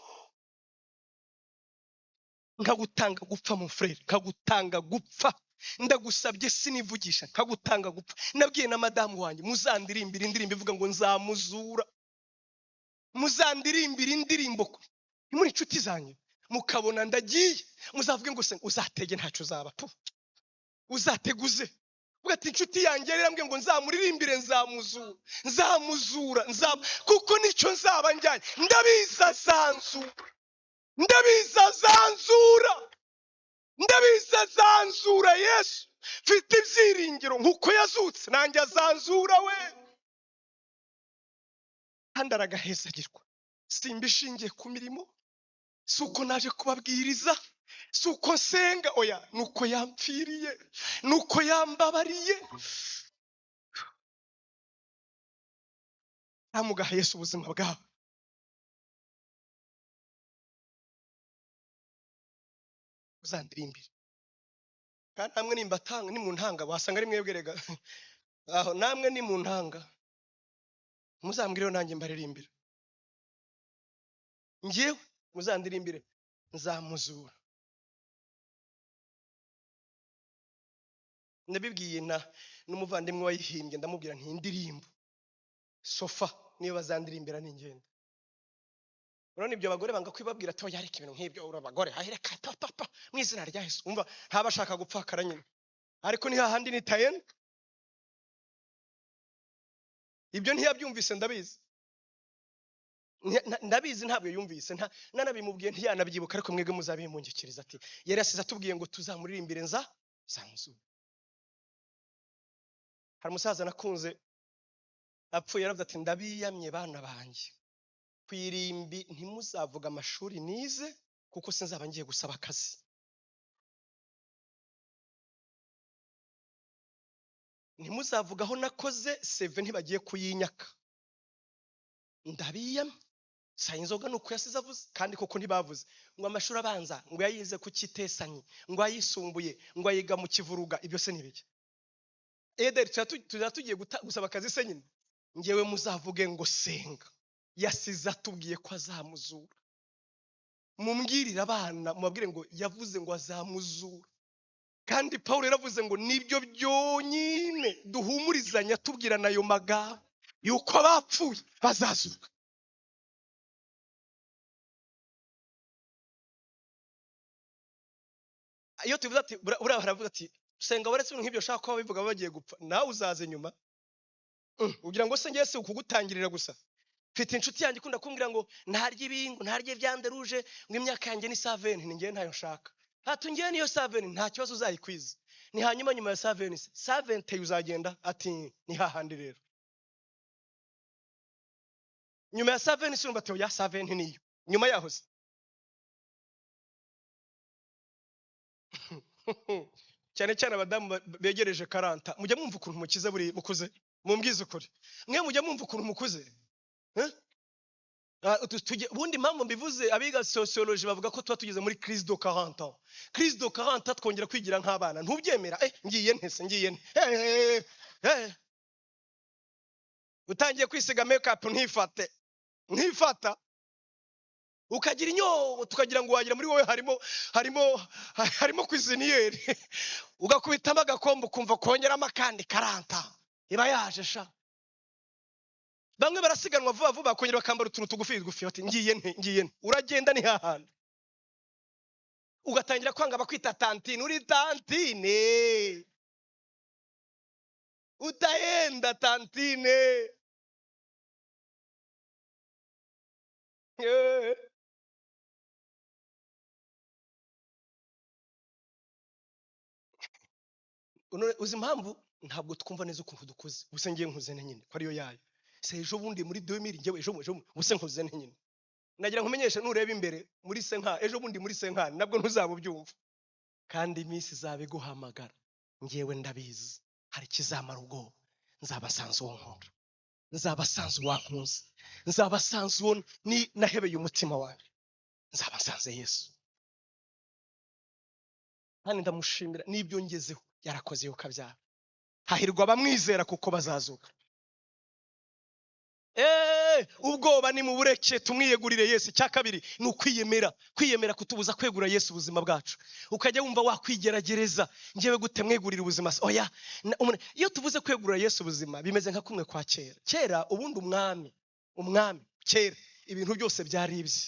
nkagutanga gupfa mon frère, nkagutanga gupfa, ndagusabye sinivugisha, nkagutanga gupfa. Nabwiye na madamu wanjye, muzandirimbire indirimbo ivuga ngo nzamuzura, muzandirimbire indirimbo muri inshuti zanjye, mukabona ndagiye, muzavuge ngo se uzatege ntacyo uzaba, pu uzateguze. Uvuga ati inshuti yanjye yari yarambwiye ngo nzamuririmbire, nzamuzura, nzamuzura, kuko nicyo nzaba njyanye. Ndabizi azanzura, ndabizi azanzura, ndabizi azanzura. Yesu mfite ibyiringiro nkuko yazutse nanjye azanzura we. Kandi aragahezagirwa. Simbishingiye ku mirimo, si uko naje kubabwiriza, si uko nsenga, oya, ni uko yampfiriye, ni uko yambabariye. Ntamugaha Yesu ubuzima bwawe. Uzandirimbire. Kandi namwe nimbatanga, ni mu ntanga, wasanga ari mwebwe rega. Aho namwe ni mu ntanga, muzambwireho nanjye mbaririmbira. Njyewe muzandirimbire, nzamuzura. Nabibwiye na n'umuvandimwe wayihimbye, ndamubwira nti indirimbo sofa niyo bazandirimbira ningenda. Urabona ibyo abagore banga kwibabwira ati oya reka ibintu nk'ibyo, uri abagore, ahe reka pa pa pa, mu izina rya Yesu. Umva ntabashaka gupfakara nyine, ariko ni hahandi ni tayeni. Ibyo ntiyabyumvise, ndabizi. Ndabizi ntabwo yumvise, nanabimubwiye ntiyanabyibuka, ariko mwebwe muzabimpungikiriza ati yari yasize atubwiye ngo tuzamuririmbire nzamuzura. Hari umusaza nakunze apfuye yaravuze ati ndabiyamye bana banjye, ku irimbi ntimuzavuga amashuri nize kuko sinzaba ngiye gusaba akazi. Ntimuzavuga aho nakoze seve ntibagiye kuyinyaka. Ndabiyamye. Sayinzoga nuko yasize avuze, kandi koko ntibavuze ngo amashuri abanza ngo yayize ku Kitesanyi, ngo ayisumbuye ngo ayiga mu Kivuruga, ibyo se nibiki? Ederi tuba tugiye gusaba akazi se nyine. Ngewe muzavuge ngo senga, yasize atubwiye ko azamuzura. Mumbwirire abana, mubabwire ngo yavuze ngo azamuzura. Kandi Paulo yaravuze ngo nibyo byonyine duhumurizanya tubwirana ayo magambo yuko abapfuye bazazuka. Iyo tuvuze ati buriya baravuga ati senga waretse ibintu nk'ibyo ushaka ko babivuga bagiye gupfa, nawe uzaza inyuma. Ugira ngo se ngiye si ukugutangirira gusa. Mfite inshuti yanjye ikunda kumbwira ngo ntarye ibingo, ntarye viande rouge, ngo imyaka yanjye ni 7, ni ngiye ntayo nshaka. Ati ngiye niyo 7 nta kibazo uzayikwiza. Ni hanyuma nyuma ya 7 se, 7 uzagenda, ati ni hahandi rero. Nyuma ya 7 se urumva ati oya 7 niyo. Nyuma yaho se. Cyane cyane abadamu begereje 40, mujya mwumva ukuntu mukize buri mukuze? Mumbwize ukuri, mwe mujya mwumva ukuntu mukuze? Eh? Ubundi impamvu mbivuze, abiga sociologie bavuga ko tuba tugeze muri crise de 40 ans. Crise de 40 ans, twongera kwigira nk'abana. Ntubyemera? Ngiye ntese, ngiye nte? Utangiye kwisiga make up ntifate, ntifata, ukagira inyota, tukagira ngo wagira muri wowe harimo cuisinière, ugakubitamo agakombe, ukumva kongeramo akandi 40 iba yaje sha. Bamwe barasiganwa vuba vuba, bakongera bakambara utuntu tugufi tugufi, bati ngiye nte, ngiye nte? Uragenda ni hahandi ugatangira kwanga bakwita tantine. Uri tantine, utahenda tantine. None uzi impamvu ntabwo twumva neza ukuntu dukuze? Ubuse ngiye nkuze nte nyine ko ariyo yayo se? Ejo bundi muri 2000, njyewe ejo bundi, ubuse nkuze nte nyine? Nagira nkumenyeshe, nureba imbere muri senka, ejo bundi muri senka nabwo ntuzaba ubyumva, kandi iminsi izaba iguhamagara. Njyewe ndabizi, hari ikizamara ubwoba. Nzaba nsanze uwo nkunda, nzaba nsanze uwankunze, nzaba nsanze uwo ni nahebeye umutima wanjye, nzaba nsanze Yesu. Kandi ndamushimira n'ibyo ngezeho yarakoze yo kabyara. Hahirwa abamwizera kuko bazazuka. Ubwoba ni mu bureke, tumwiyegurire Yesu. Icya kabiri ni ukwiyemera. Kwiyemera kutubuza kwegura Yesu ubuzima bwacu. Ukajya wumva wakwigeragereza, njyewe gute mwegurira ubuzima se? Oya, iyo tuvuze kwegurira Yesu ubuzima bimeze nka kumwe kwa kera. Kera ubundi umwami kera ibintu byose byari ibye.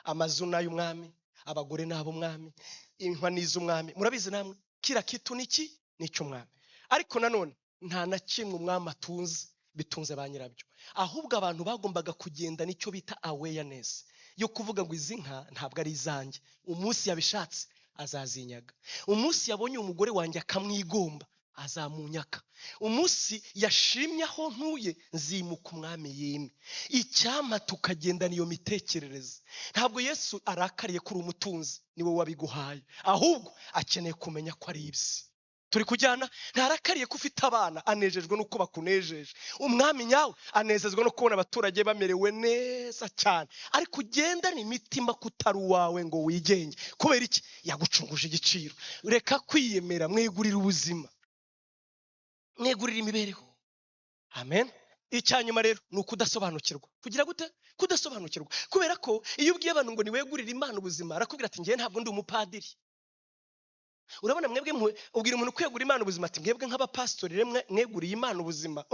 Amazu n'ay'umwami, abagore n'ab'umwami, inkwa n'iz'umwami. Murabizi namwe, kila kitu niki n'icy'umwami. Ariko nanone nta na kimwe umwami atunze bitunze ba nyirabyo. Ahubwo abantu bagombaga kugenda nicyo bita awareness yo kuvuga ngo izi nka ntabwo ari izanjye. Umunsi yabishatse azazinyaga, umunsi yabonye umugore wanjye akamwigomba azamunyaka, umunsi yashimye aho ntuye nzimuka umwami yime. Icyampa tukagendana iyo mitekerereze. Ntabwo Yesu arakariye kuri umutunzi, niwe wabiguhaye, ahubwo akeneye kumenya ko ari ibye. Turi kujyana? Ntarakariye ko ufite abana, anejejwe nuko bakunejeje. Umwami nyawe anezezwa no kubona abaturage bamerewe neza cyane, ariko ugendane imitima kutari uwawe ngo wigenge. Kubera iki? Yagucunguje igiciro. Reka kwiyemera, mwegurire ubuzima, mwegurire imibereho. Amen. Icya nyuma rero ni ukudasobanukirwa. Kugira gute? Kudasobanukirwa. Kubera ko iyo ubwiye abantu ngo niwegurire Imana ubuzima, arakubwira ati njyewe ntabwo ndi umupadiri. Urabona mwebwe ubwira umuntu kwegura Imana ubuzima ati mwebwe nk'abapasitori rero mweguriye Imana ubuzima.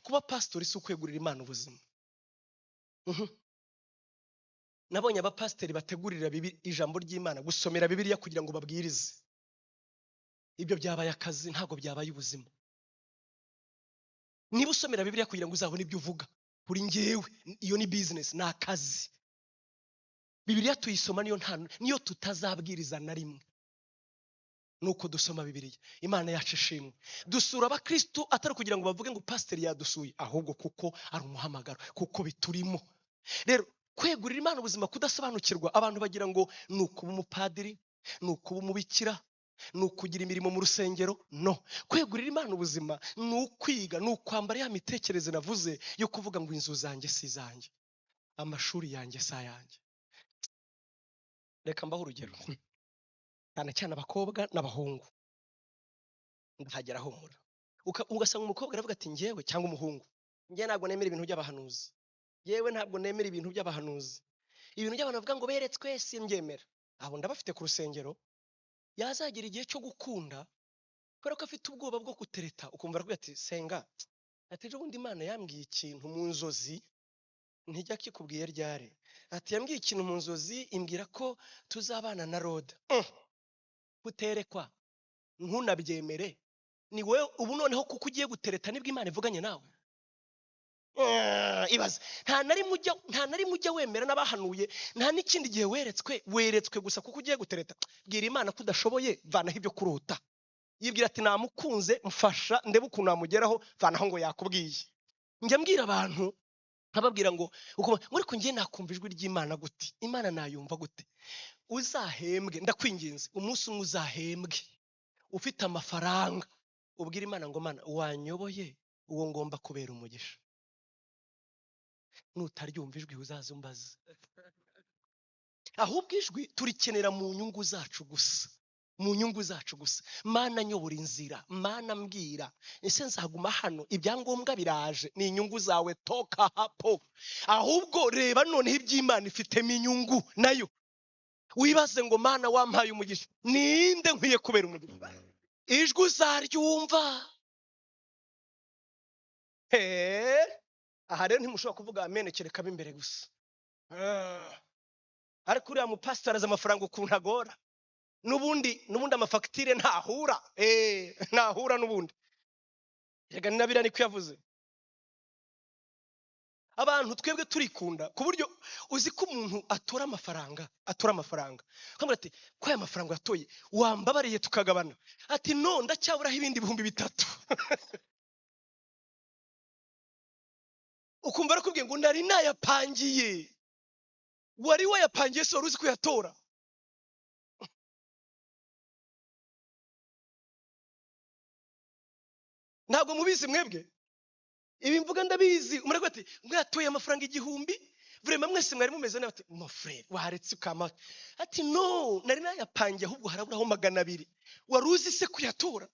Kuba pasitori si ukwegurira Imana ubuzima. Nabonye abapasitori bategurira ijambo ry'Imana, gusomera Bibiliya kugira ngo babwirize. Ibyo byabaye akazi, ntabwo byabaye ubuzima. Niba usomera Bibiliya kugira ngo uzabone ibyo uvuga, kuri njyewe iyo ni business, ni akazi. Bibiliya tuyisoma niyo tutazabwiriza na rimwe. Nuko dusoma Bibiliya, Imana yacu ishimwe. Dusura abakristo atari kugira ngo bavuge ngo pasiteri yadusuye, ahubwo kuko ari umuhamagaro, kuko biturimo. Rero kwegurira Imana ubuzima, kudasobanukirwa, abantu bagira ngo ni ukuba umupadiri, ni ukuba umubikira, ni ukugira imirimo mu rusengero. No, kwegurira Imana ubuzima ni ukwiga, ni ukwambara ya mitekerereze navuze yo kuvuga ngo inzu zanjye si izanjye, amashuri yanjye si ayanjye. Reka mbahe urugero, cyane cyane abakobwa n'abahungu, ndahagera humura. Ugasanga umukobwa aravuga ati njyewe, cyangwa umuhungu, njyewe ntabwo nemera ibintu by'abahanuzi, yewe ntabwo nemera ibintu by'abahanuzi, ibintu by'abantu bavuga ngo beretswe simbyemera. Abo ndabafite ku rusengero, yazagira igihe cyo gukunda kubera ko afite ubwoba bwo gutereta, ukumva aravuga ati senga, ati ejo bundi Imana yambwiye ikintu mu nzozi, ntijya kikubwiye ryari, ati yambwiye ikintu mu nzozi imbwira ko tuzabana na Roda. Kuterekwa ntunabyemere, ni wowe ubu noneho kuko ugiye gutereta nibwo Imana ivuganye nawe. Ibaze, nta na rimwe ujya wemera n'abahanuye, nta n'ikindi gihe weretswe, weretswe gusa kuko ugiye gutereta. Bwira Imana ko udashoboye, vanaho ibyo kurota. Yibwira ati namukunze, mfasha ndebe ukuntu namugeraho, vanaho ngo yakubwiye. Njya mbwira abantu nkababwira ngo uko muri ko ngiye nakumva ijwi ry'Imana gute, Imana nayumva gute? Uzahembwe, ndakwinginze, umunsi umwe uzahembwe. Ufite amafaranga, ubwira Imana ngo Mana wanyoboye uwo ngomba kubera umugisha. Nutaryumva ijwi uzaze umbaze. Ahubwo ijwi turikenera mu nyungu zacu gusa, mu nyungu zacu gusa. Mana nyobora inzira, Mana mbwira, ese nzaguma hano, ibyangombwa biraje, ni inyungu zawe, toka hapo. Ahubwo reba noneho iby'Imana ifitemo inyungu nayo, wibaze ngo Mana wampaye umugisha, ninde nkwiye kubera umugisha? Ijwi uzaryumva. Aha rero ntimushobora kuvuga amen kereka ab'imbere gusa. Ariko uriya mupasiteri azi amafaranga ukuntu agora. N'ubundi amafagitire ntahura. Ntahura n'ubundi. Rega ni na biriya niko yavuze. Abantu twebwe turikunda ku buryo uzi ko umuntu atora amafaranga, atora amafaranga. Akamubwira ati, ko aya mafaranga yatoye wambabariye tukagabana. Ati no, ndacyaburaho ibindi 3000. Ukumva arakubwiye ngo nari nayapangiye. Wari wayapangiye se wari uzi kuyatora? Ntabwo mubizi mwebwe? Ibi mvuga ndabizi. Umurego ati mwatoye amafaranga 1000, vraiment mwese mwari mumeze nabi. Ati mon frère waretse ukama. Ati no, nari nayapangiye ahubwo haraburaho 200. Wari uzi se kuyatora?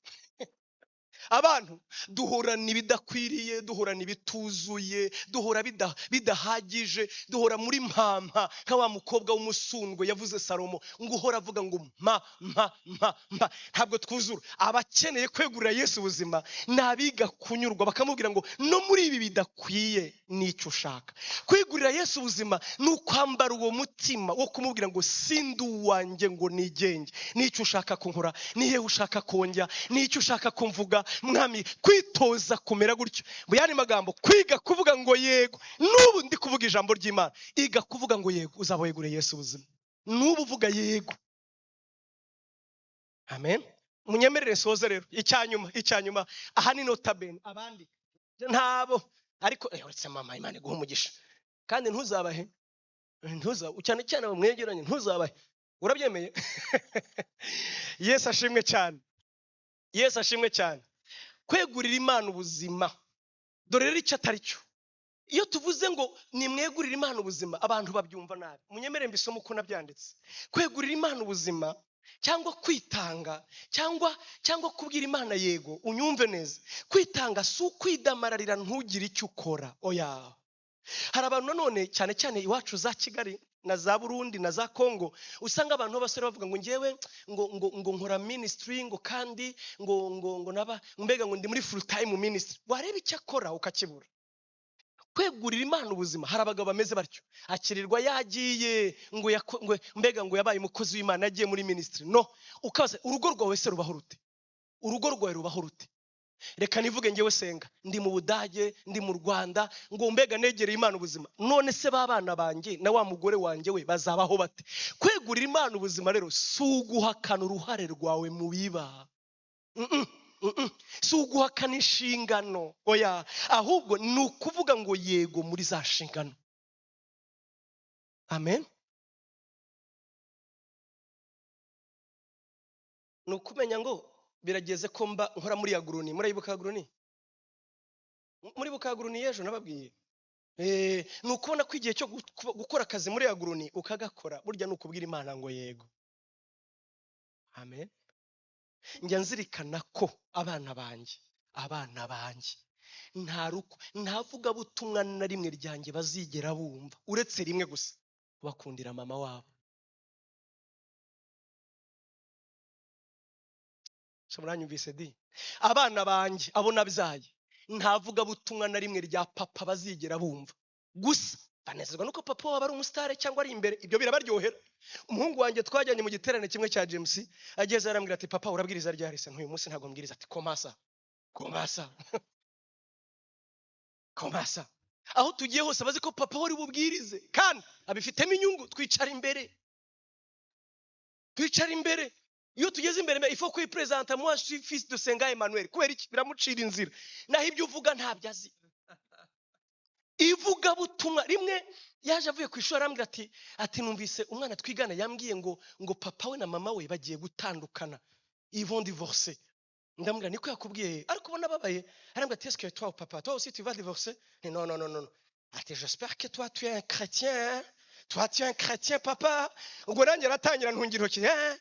Abantu duhorana ibidakwiriye, duhorana ibituzuye, duhora bidahagije, duhora muri mpampa nka wa mukobwa w'umusundwe yavuze Salomo ngo uhora avuga ngo mpa mpa mpa mpa, ntabwo twuzura. Abakeneye kwegurira Yesu ubuzima nabiga kunyurwa bakamubwira ngo no muri ibi bidakwiye nicyo ushaka. Kwegurira Yesu ubuzima ni ukwambara uwo mutima wo kumubwira ngo sindi uwanjye ngo nigenge, nicyo ushaka kunkora, nihe ushaka konjya, nicyo ushaka kumvuga. Mwami, kwitoza kumera gutyo. Mu yandi magambo, kwiga kuvuga ngo yego. N'ubu ndi kuvuga ijambo ry'Imana, iga kuvuga ngo yego, uzaba weguriye Yesu ubuzima. N'ubu uvuga yego. Amen. Munyemerere soze rero. Icyanyuma, aha ni nota bene, abandi ntabo, ariko uretse mama Imana iguhe umugisha. Kandi ntuzabahe, cyane cyane abo mwegeranye ntuzabahe. Urabyemeye? Yesu ashimwe cyane. Yesu ashimwe cyane. Kwegurira Imana ubuzima, dore rero icyo atari cyo. Iyo tuvuze ngo nimwegurire Imana ubuzima, abantu babyumva nabi. Munyemerere mbisome uko nabyanditse. Kwegurira Imana ubuzima cyangwa kwitanga cyangwa kubwira Imana yego, unyumve neza. Kwitanga si ukwidamararira ntugire icyo ukora. Oya. Hari abantu nanone cyane cyane iwacu za Kigali na za Burundi na za Congo, usanga abantu b'abasore bavuga ngo njyewe ngo nkora ministry, ngo kandi ngo, ngo, ngo naba mbega ngo ndi muri full time ministry. Wareba icyo akora ukakibura. Kwegurira Imana ubuzima, hari abagabo bameze batyo, akirirwa yagiye ngo ngo mbega ngo yabaye umukozi w'Imana yagiye muri ministry. No, ukabaza urugo rwawe se rubaho rute? Urugo rwawe rubaho rute? Reka nivuge njyewe senga, ndi mu Budage, ndi mu Rwanda, ngo mbega negereye Imana ubuzima. None se ba bana banjye na wa mugore wanjye we bazabaho bate? Kwegurira Imana ubuzima rero si uguhakana uruhare rwawe mu biba. Si uguhakana inshingano, oya, ahubwo ni ukuvuga ngo yego muri za nshingano. Amen. Ni ukumenya ngo birageze ko mba nkora muri agroni. Murayibuka agroni? Muribuka agroni y'ejo nababwiye? Ni ukubona ko igihe cyo gukora akazi muri agroni ukagakora, burya ni ukubwira Imana ngo yego. Amen. Njya nzirikana ko abana banjye nta vugabutumwa na rimwe ryanjye bazigera bumva, uretse rimwe gusa, bakundira mama wabo. Se muranyumvise di? Abana banjye abo nabyaye nta vugabutumwa na rimwe rya papa bazigera bumva, gusa banezerwa nuko papa wabo ari umusitari cyangwa ari imbere, ibyo birabaryohera. Umuhungu wanjye twajyanye mu giterane kimwe cya James, ageze arambwira ati papa urabwiriza ryari se? Ntuyu munsi ntabwo mbwiriza. Ati komasa, komasa, komasa. Aho tugiye hose bazi ko papa wari bubwirize kandi abifitemo inyungu. Twicara imbere, twicara imbere. Iyo tugeze imbere, il faut kwipresenta, moi je suis fils de Senga Emmanuel. Kubera iki? Biramucira inzira. Naho ibyo uvuga ntabyo azi. Ivugabutumwa rimwe yaje avuye ku ishuri arambwira ati numvise umwana twigana yambwiye ngo papa we na mama we bagiye gutandukana. Ils vont divorcer. Ndamubwira niko yakubwiye, ariko ubona ababaye. Arambwira ati: "Est-ce que toi, papa, toi aussi tu vas divorcer?" Nti: "Non, non, non, non." Ati: "J'espère que toi tu es un chrétien, hein? Toi tu es un chrétien, papa." Ubwo nanjye aratangira ntungira intoki, hein?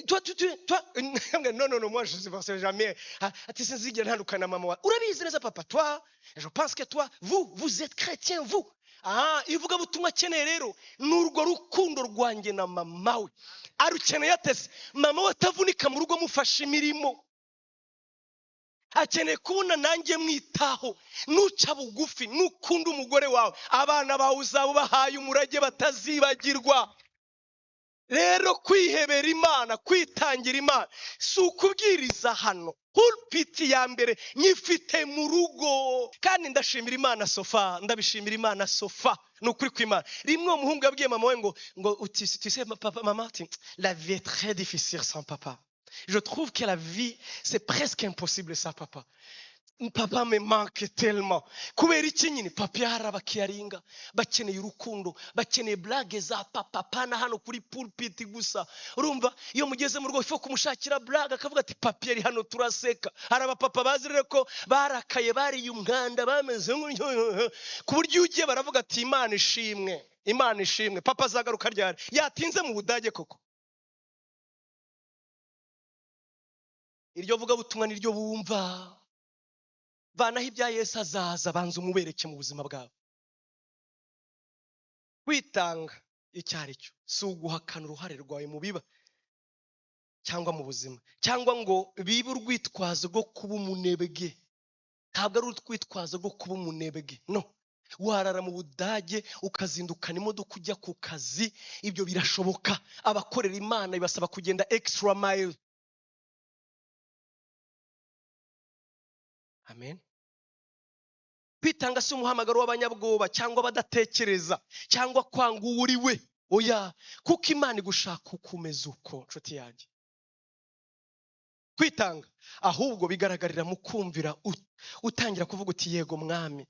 Toi, tu, tu, toi, non, non, non, moi je ne divorcerai jamais. Ah, ati sinzigera ntandukana na mama wawe. Urabizi neza papa, toi, je pense que toi, vous, vous êtes chrétien, vous. Ah, ivugabutumwa akeneye rero ni urwo rukundo rwanjye na mama we. Arukeneye atese? Mama we atavunika mu rugo amufasha imirimo. Akeneye kubona nanjye mwitaho. Nuca bugufi, nukunda umugore wawe, abana bawe uzaba ubahaye umurage batazibagirwa. Rero kwihebera Imana, kwitangira Imana, si ukubwiriza hano. Pulpit ya mbere nyifite mu rugo, kandi ndashimira Imana so far, ndabishimira Imana so far. Ni ukuri kw'Imana. Rimwe uwo muhungu yabwiye mama we ngo tu sais, papa, mama, ati la vie est très difficile sans papa. Je trouve que la vie, c'est presque impossible sans papa. Papa me manque tellement. Kubera iki nyine? Papa yari abakiyaringa, bakeneye urukundo, bakeneye blague za papa, pana hano kuri pulpit gusa. Urumva, iyo mugeze mu rugo ifo kumushakira blague, akavuga ati papa yari hano turaseka. Hari abapapa bazi rero ko barakaye, bariye umwanda, bameze nk'uryo, ku buryo iyo ugiye baravuga ati Imana ishimwe, Imana ishimwe. Papa azagaruka ryari? Yatinze mu Budage koko. Iryo vugabutumwa niryo bumva. Vanaho ibya Yesu azaza, banza umubereke mu buzima bwawe. Kwitanga icyo ari cyo si uguhakana uruhare rwawe mu biba cyangwa mu buzima, cyangwa ngo bibe urwitwazo rwo kuba umunebwe. Ntabwo ari urwitwazo rwo kuba umunebwe. No, warara mu Budage ukazindukana imodoka ujya ku kazi, ibyo birashoboka. Abakorera Imana bibasaba kugenda extra mile. Amen. Kwitanga si umuhamagaro w'abanyabwoba cyangwa abadatekereza cyangwa kwanga uwo uri we. Oya, kuko Imana igushaka ukomeza uko, nshuti yanjye. Kwitanga ahubwo bigaragarira mu kumvira, utangira kuvuga uti yego mwami,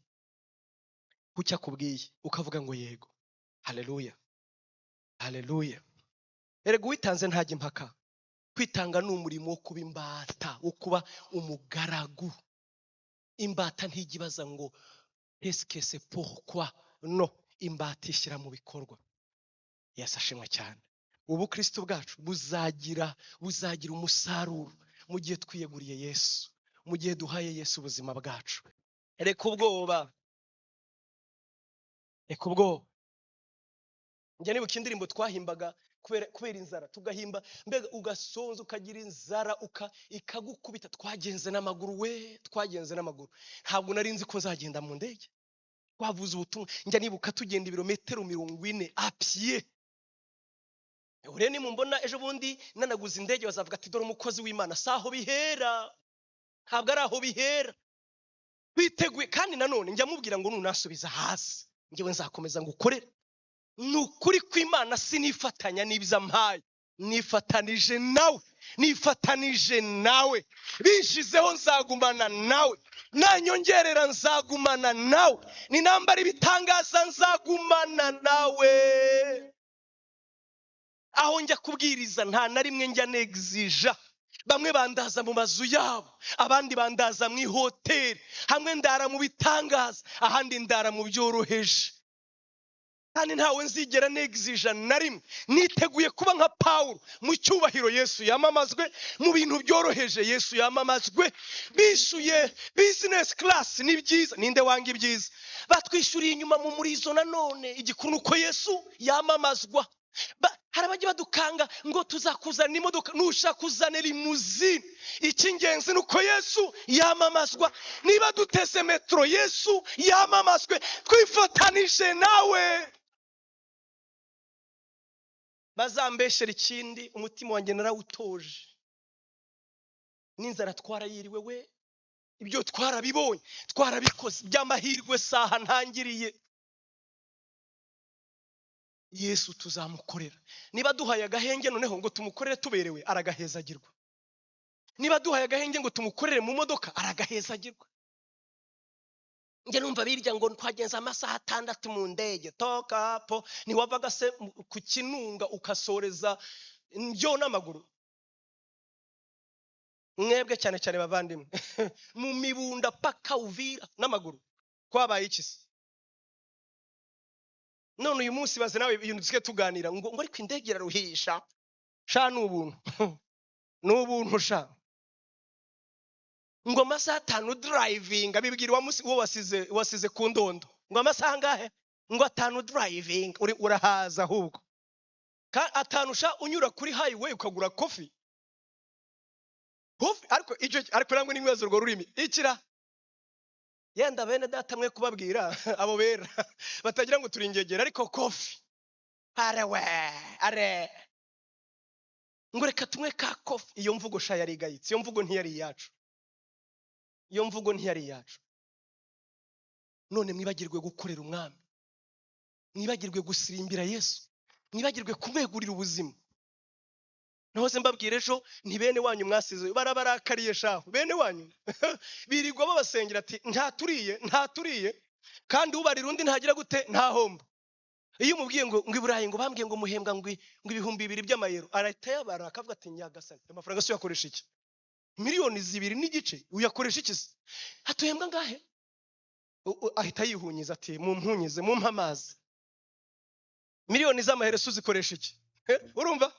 kuki akubwiye ukavuga ngo yego. Haleluya, haleluya. Erega uwitanze ntajya impaka. Kwitanga ni umurimo wo kuba imbata, wo kuba umugaragu. Imbata ntijya ibaza ngo est-ce que c'est pourquoi? No, imbata ishyira mu bikorwa. Yesu ashimwe cyane. Ubukristo bwacu buzagira umusaruro mu gihe twiyeguriye Yesu, mu gihe duhaye Yesu ubuzima bwacu. Reka ubwoba, reka ubwoba. Njya nibuka indirimbo twahimbaga kubera inzara, tugahimba mbega ugasonza ukagira inzara ikagukubita. Twagenze n'amaguru we, twagenze n'amaguru. Ntabwo nari nzi ko nzagenda mu ndege. Twavuze ubutumwa, njya nibuka tugenda ibirometero 40 à pied. Ure nimumbona ejo bundi nanaguze indege bazavuga ati dore umukozi w'Imana. Si aho bihera, ntabwo ari aho bihera. Witeguye. Kandi nanone njya mubwira ngo nunasubiza hasi njyewe nzakomeza ngukorere. Ni ukuri kw'Imana sinifatanya n'ibyo ampaye, nifatanije nawe, nifatanije nawe. Bishizeho nzagumana nawe, nanyongerera nzagumana nawe, ninambara ibitangaza nzagumana nawe. Aho njya kubwiriza nta na rimwe njya negzija. Bamwe bandaza mu mazu yabo, abandi bandaza mu ihoteli, hamwe ndara mu bitangaza, ahandi ndara mu byoroheje. Kandi ntawe nzigera negzija na rimwe. Niteguye kuba nka Pawulo mu cyubahiro Yesu yamamazwe, mu bintu byoroheje Yesu yamamazwe. Bishuye business class ni byiza, ninde wanga ibyiza? Batwishyuriye inyuma mu murizo nanone, igikuru nuko Yesu yamamazwa. Hari abajya badukanga ngo tuzakuzana imodoka, nushaka kuzana limousine. Icy'ingenzi ni uko Yesu yamamazwa. Niba duteze metro, Yesu yamamazwe, twifatanije nawe. Bazambeshere ikindi, umutima wanjye narawutoje. N'inzara twarayiriwe we, ibyo twarabibonye, twarabikoze, by'amahirwe saha ntangiriye. Yesu tuzamukorera. Niba duhaye agahenge noneho ngo tumukorere tuberewe, aragahezagirwa. Niba duhaye agahenge ngo tumukorere mu modoka, aragahezagirwa. Njye numva birya ngo twagenze amasaha 6 mu ndege, toka po, ntiwavaga se ku Kinunga ukasoreza njyo n'amaguru. Mwebwe cyane cyane bavandimwe, mu Mibunda paka Uvira n'amaguru, kwabaye iki se? None uyu munsi baze nawe ibintu dusigaye tuganira ngo ariko indege iraruhisha sha. Ni ubuntu, ni ubuntu sha. Ngo amasaha 5 driving, bibwira uwo wasize ku ndondo ngo amasaha angahe? Ngo 5 driving. Uri urahaza ahubwo 5 sha, unyura kuri highway ukagura coffee, coffee. Ariko icyo, ariko namwe nimweze urwo rurimi ikira yenda bene data mwe kubabwira abo bera batagira ngo turi ingegera. Ariko coffee, are we are, ngo reka tunywe ka coffee. Iyo mvugo sha yari igayitse. Iyo mvugo ntiyari iyacu, iyo mvugo ntiyari iyacu. None mwibagirwe gukorera umwami, mwibagirwe gusirimbira Yesu, mwibagirwe kumwegurira ubuzima. Nahoze mbabwira ejo nti bene wanyu mwasize barabarakariye shaho. Bene wanyu birirwa babasengera ati ntaturiye, ntaturiye. Kandi ubarira undi ntagira gute? Ntahomba. Iyo umubwiye ngo i Burayi ngo bambwiye ngo muhembwa ngo 2000 by'amayero, arahita yabara akavuga ati nyagasani, ayo mafaranga se uyakoresha iki? Miliyoni 2.5 uyakoresha iki se? Hatuhembwa ngahe? Ahita yihunyiza ati mumpunyize, mumpe amazi. Miliyoni z'amayero se uzikoresha iki? Urumva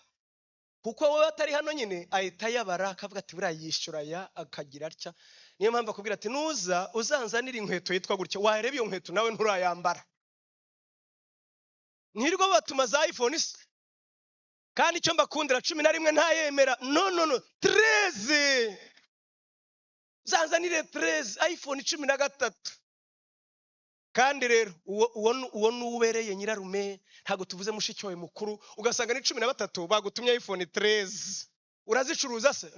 kuko wowe atari hano nyine, ahita yabara akavuga ati buriya yishyura aya, akagira atya. Niyo mpamvu akubwira ati nuza uzanzanire inkweto yitwa gutya. Wareba iyo nkweto nawe nturayambara. Ntirirwa batuma za iPhone se? Kandi icyo mbakundira, 11 ntayemera. No, no, no, 13, uzanzanire 13, iPhone 13. Kandi rero uwo ni ubereye nyirarume, ntabwo tuvuze mushiki wawe mukuru. Ugasanga ni 13 bagutumye iPhone 13, urazicuruza se?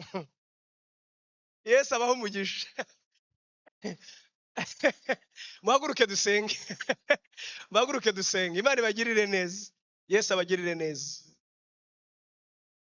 Yesu abaho umugisha. Muhaguruke dusenge, muhaguruke dusenge. Imana ibagirire neza, Yesu abagirire neza.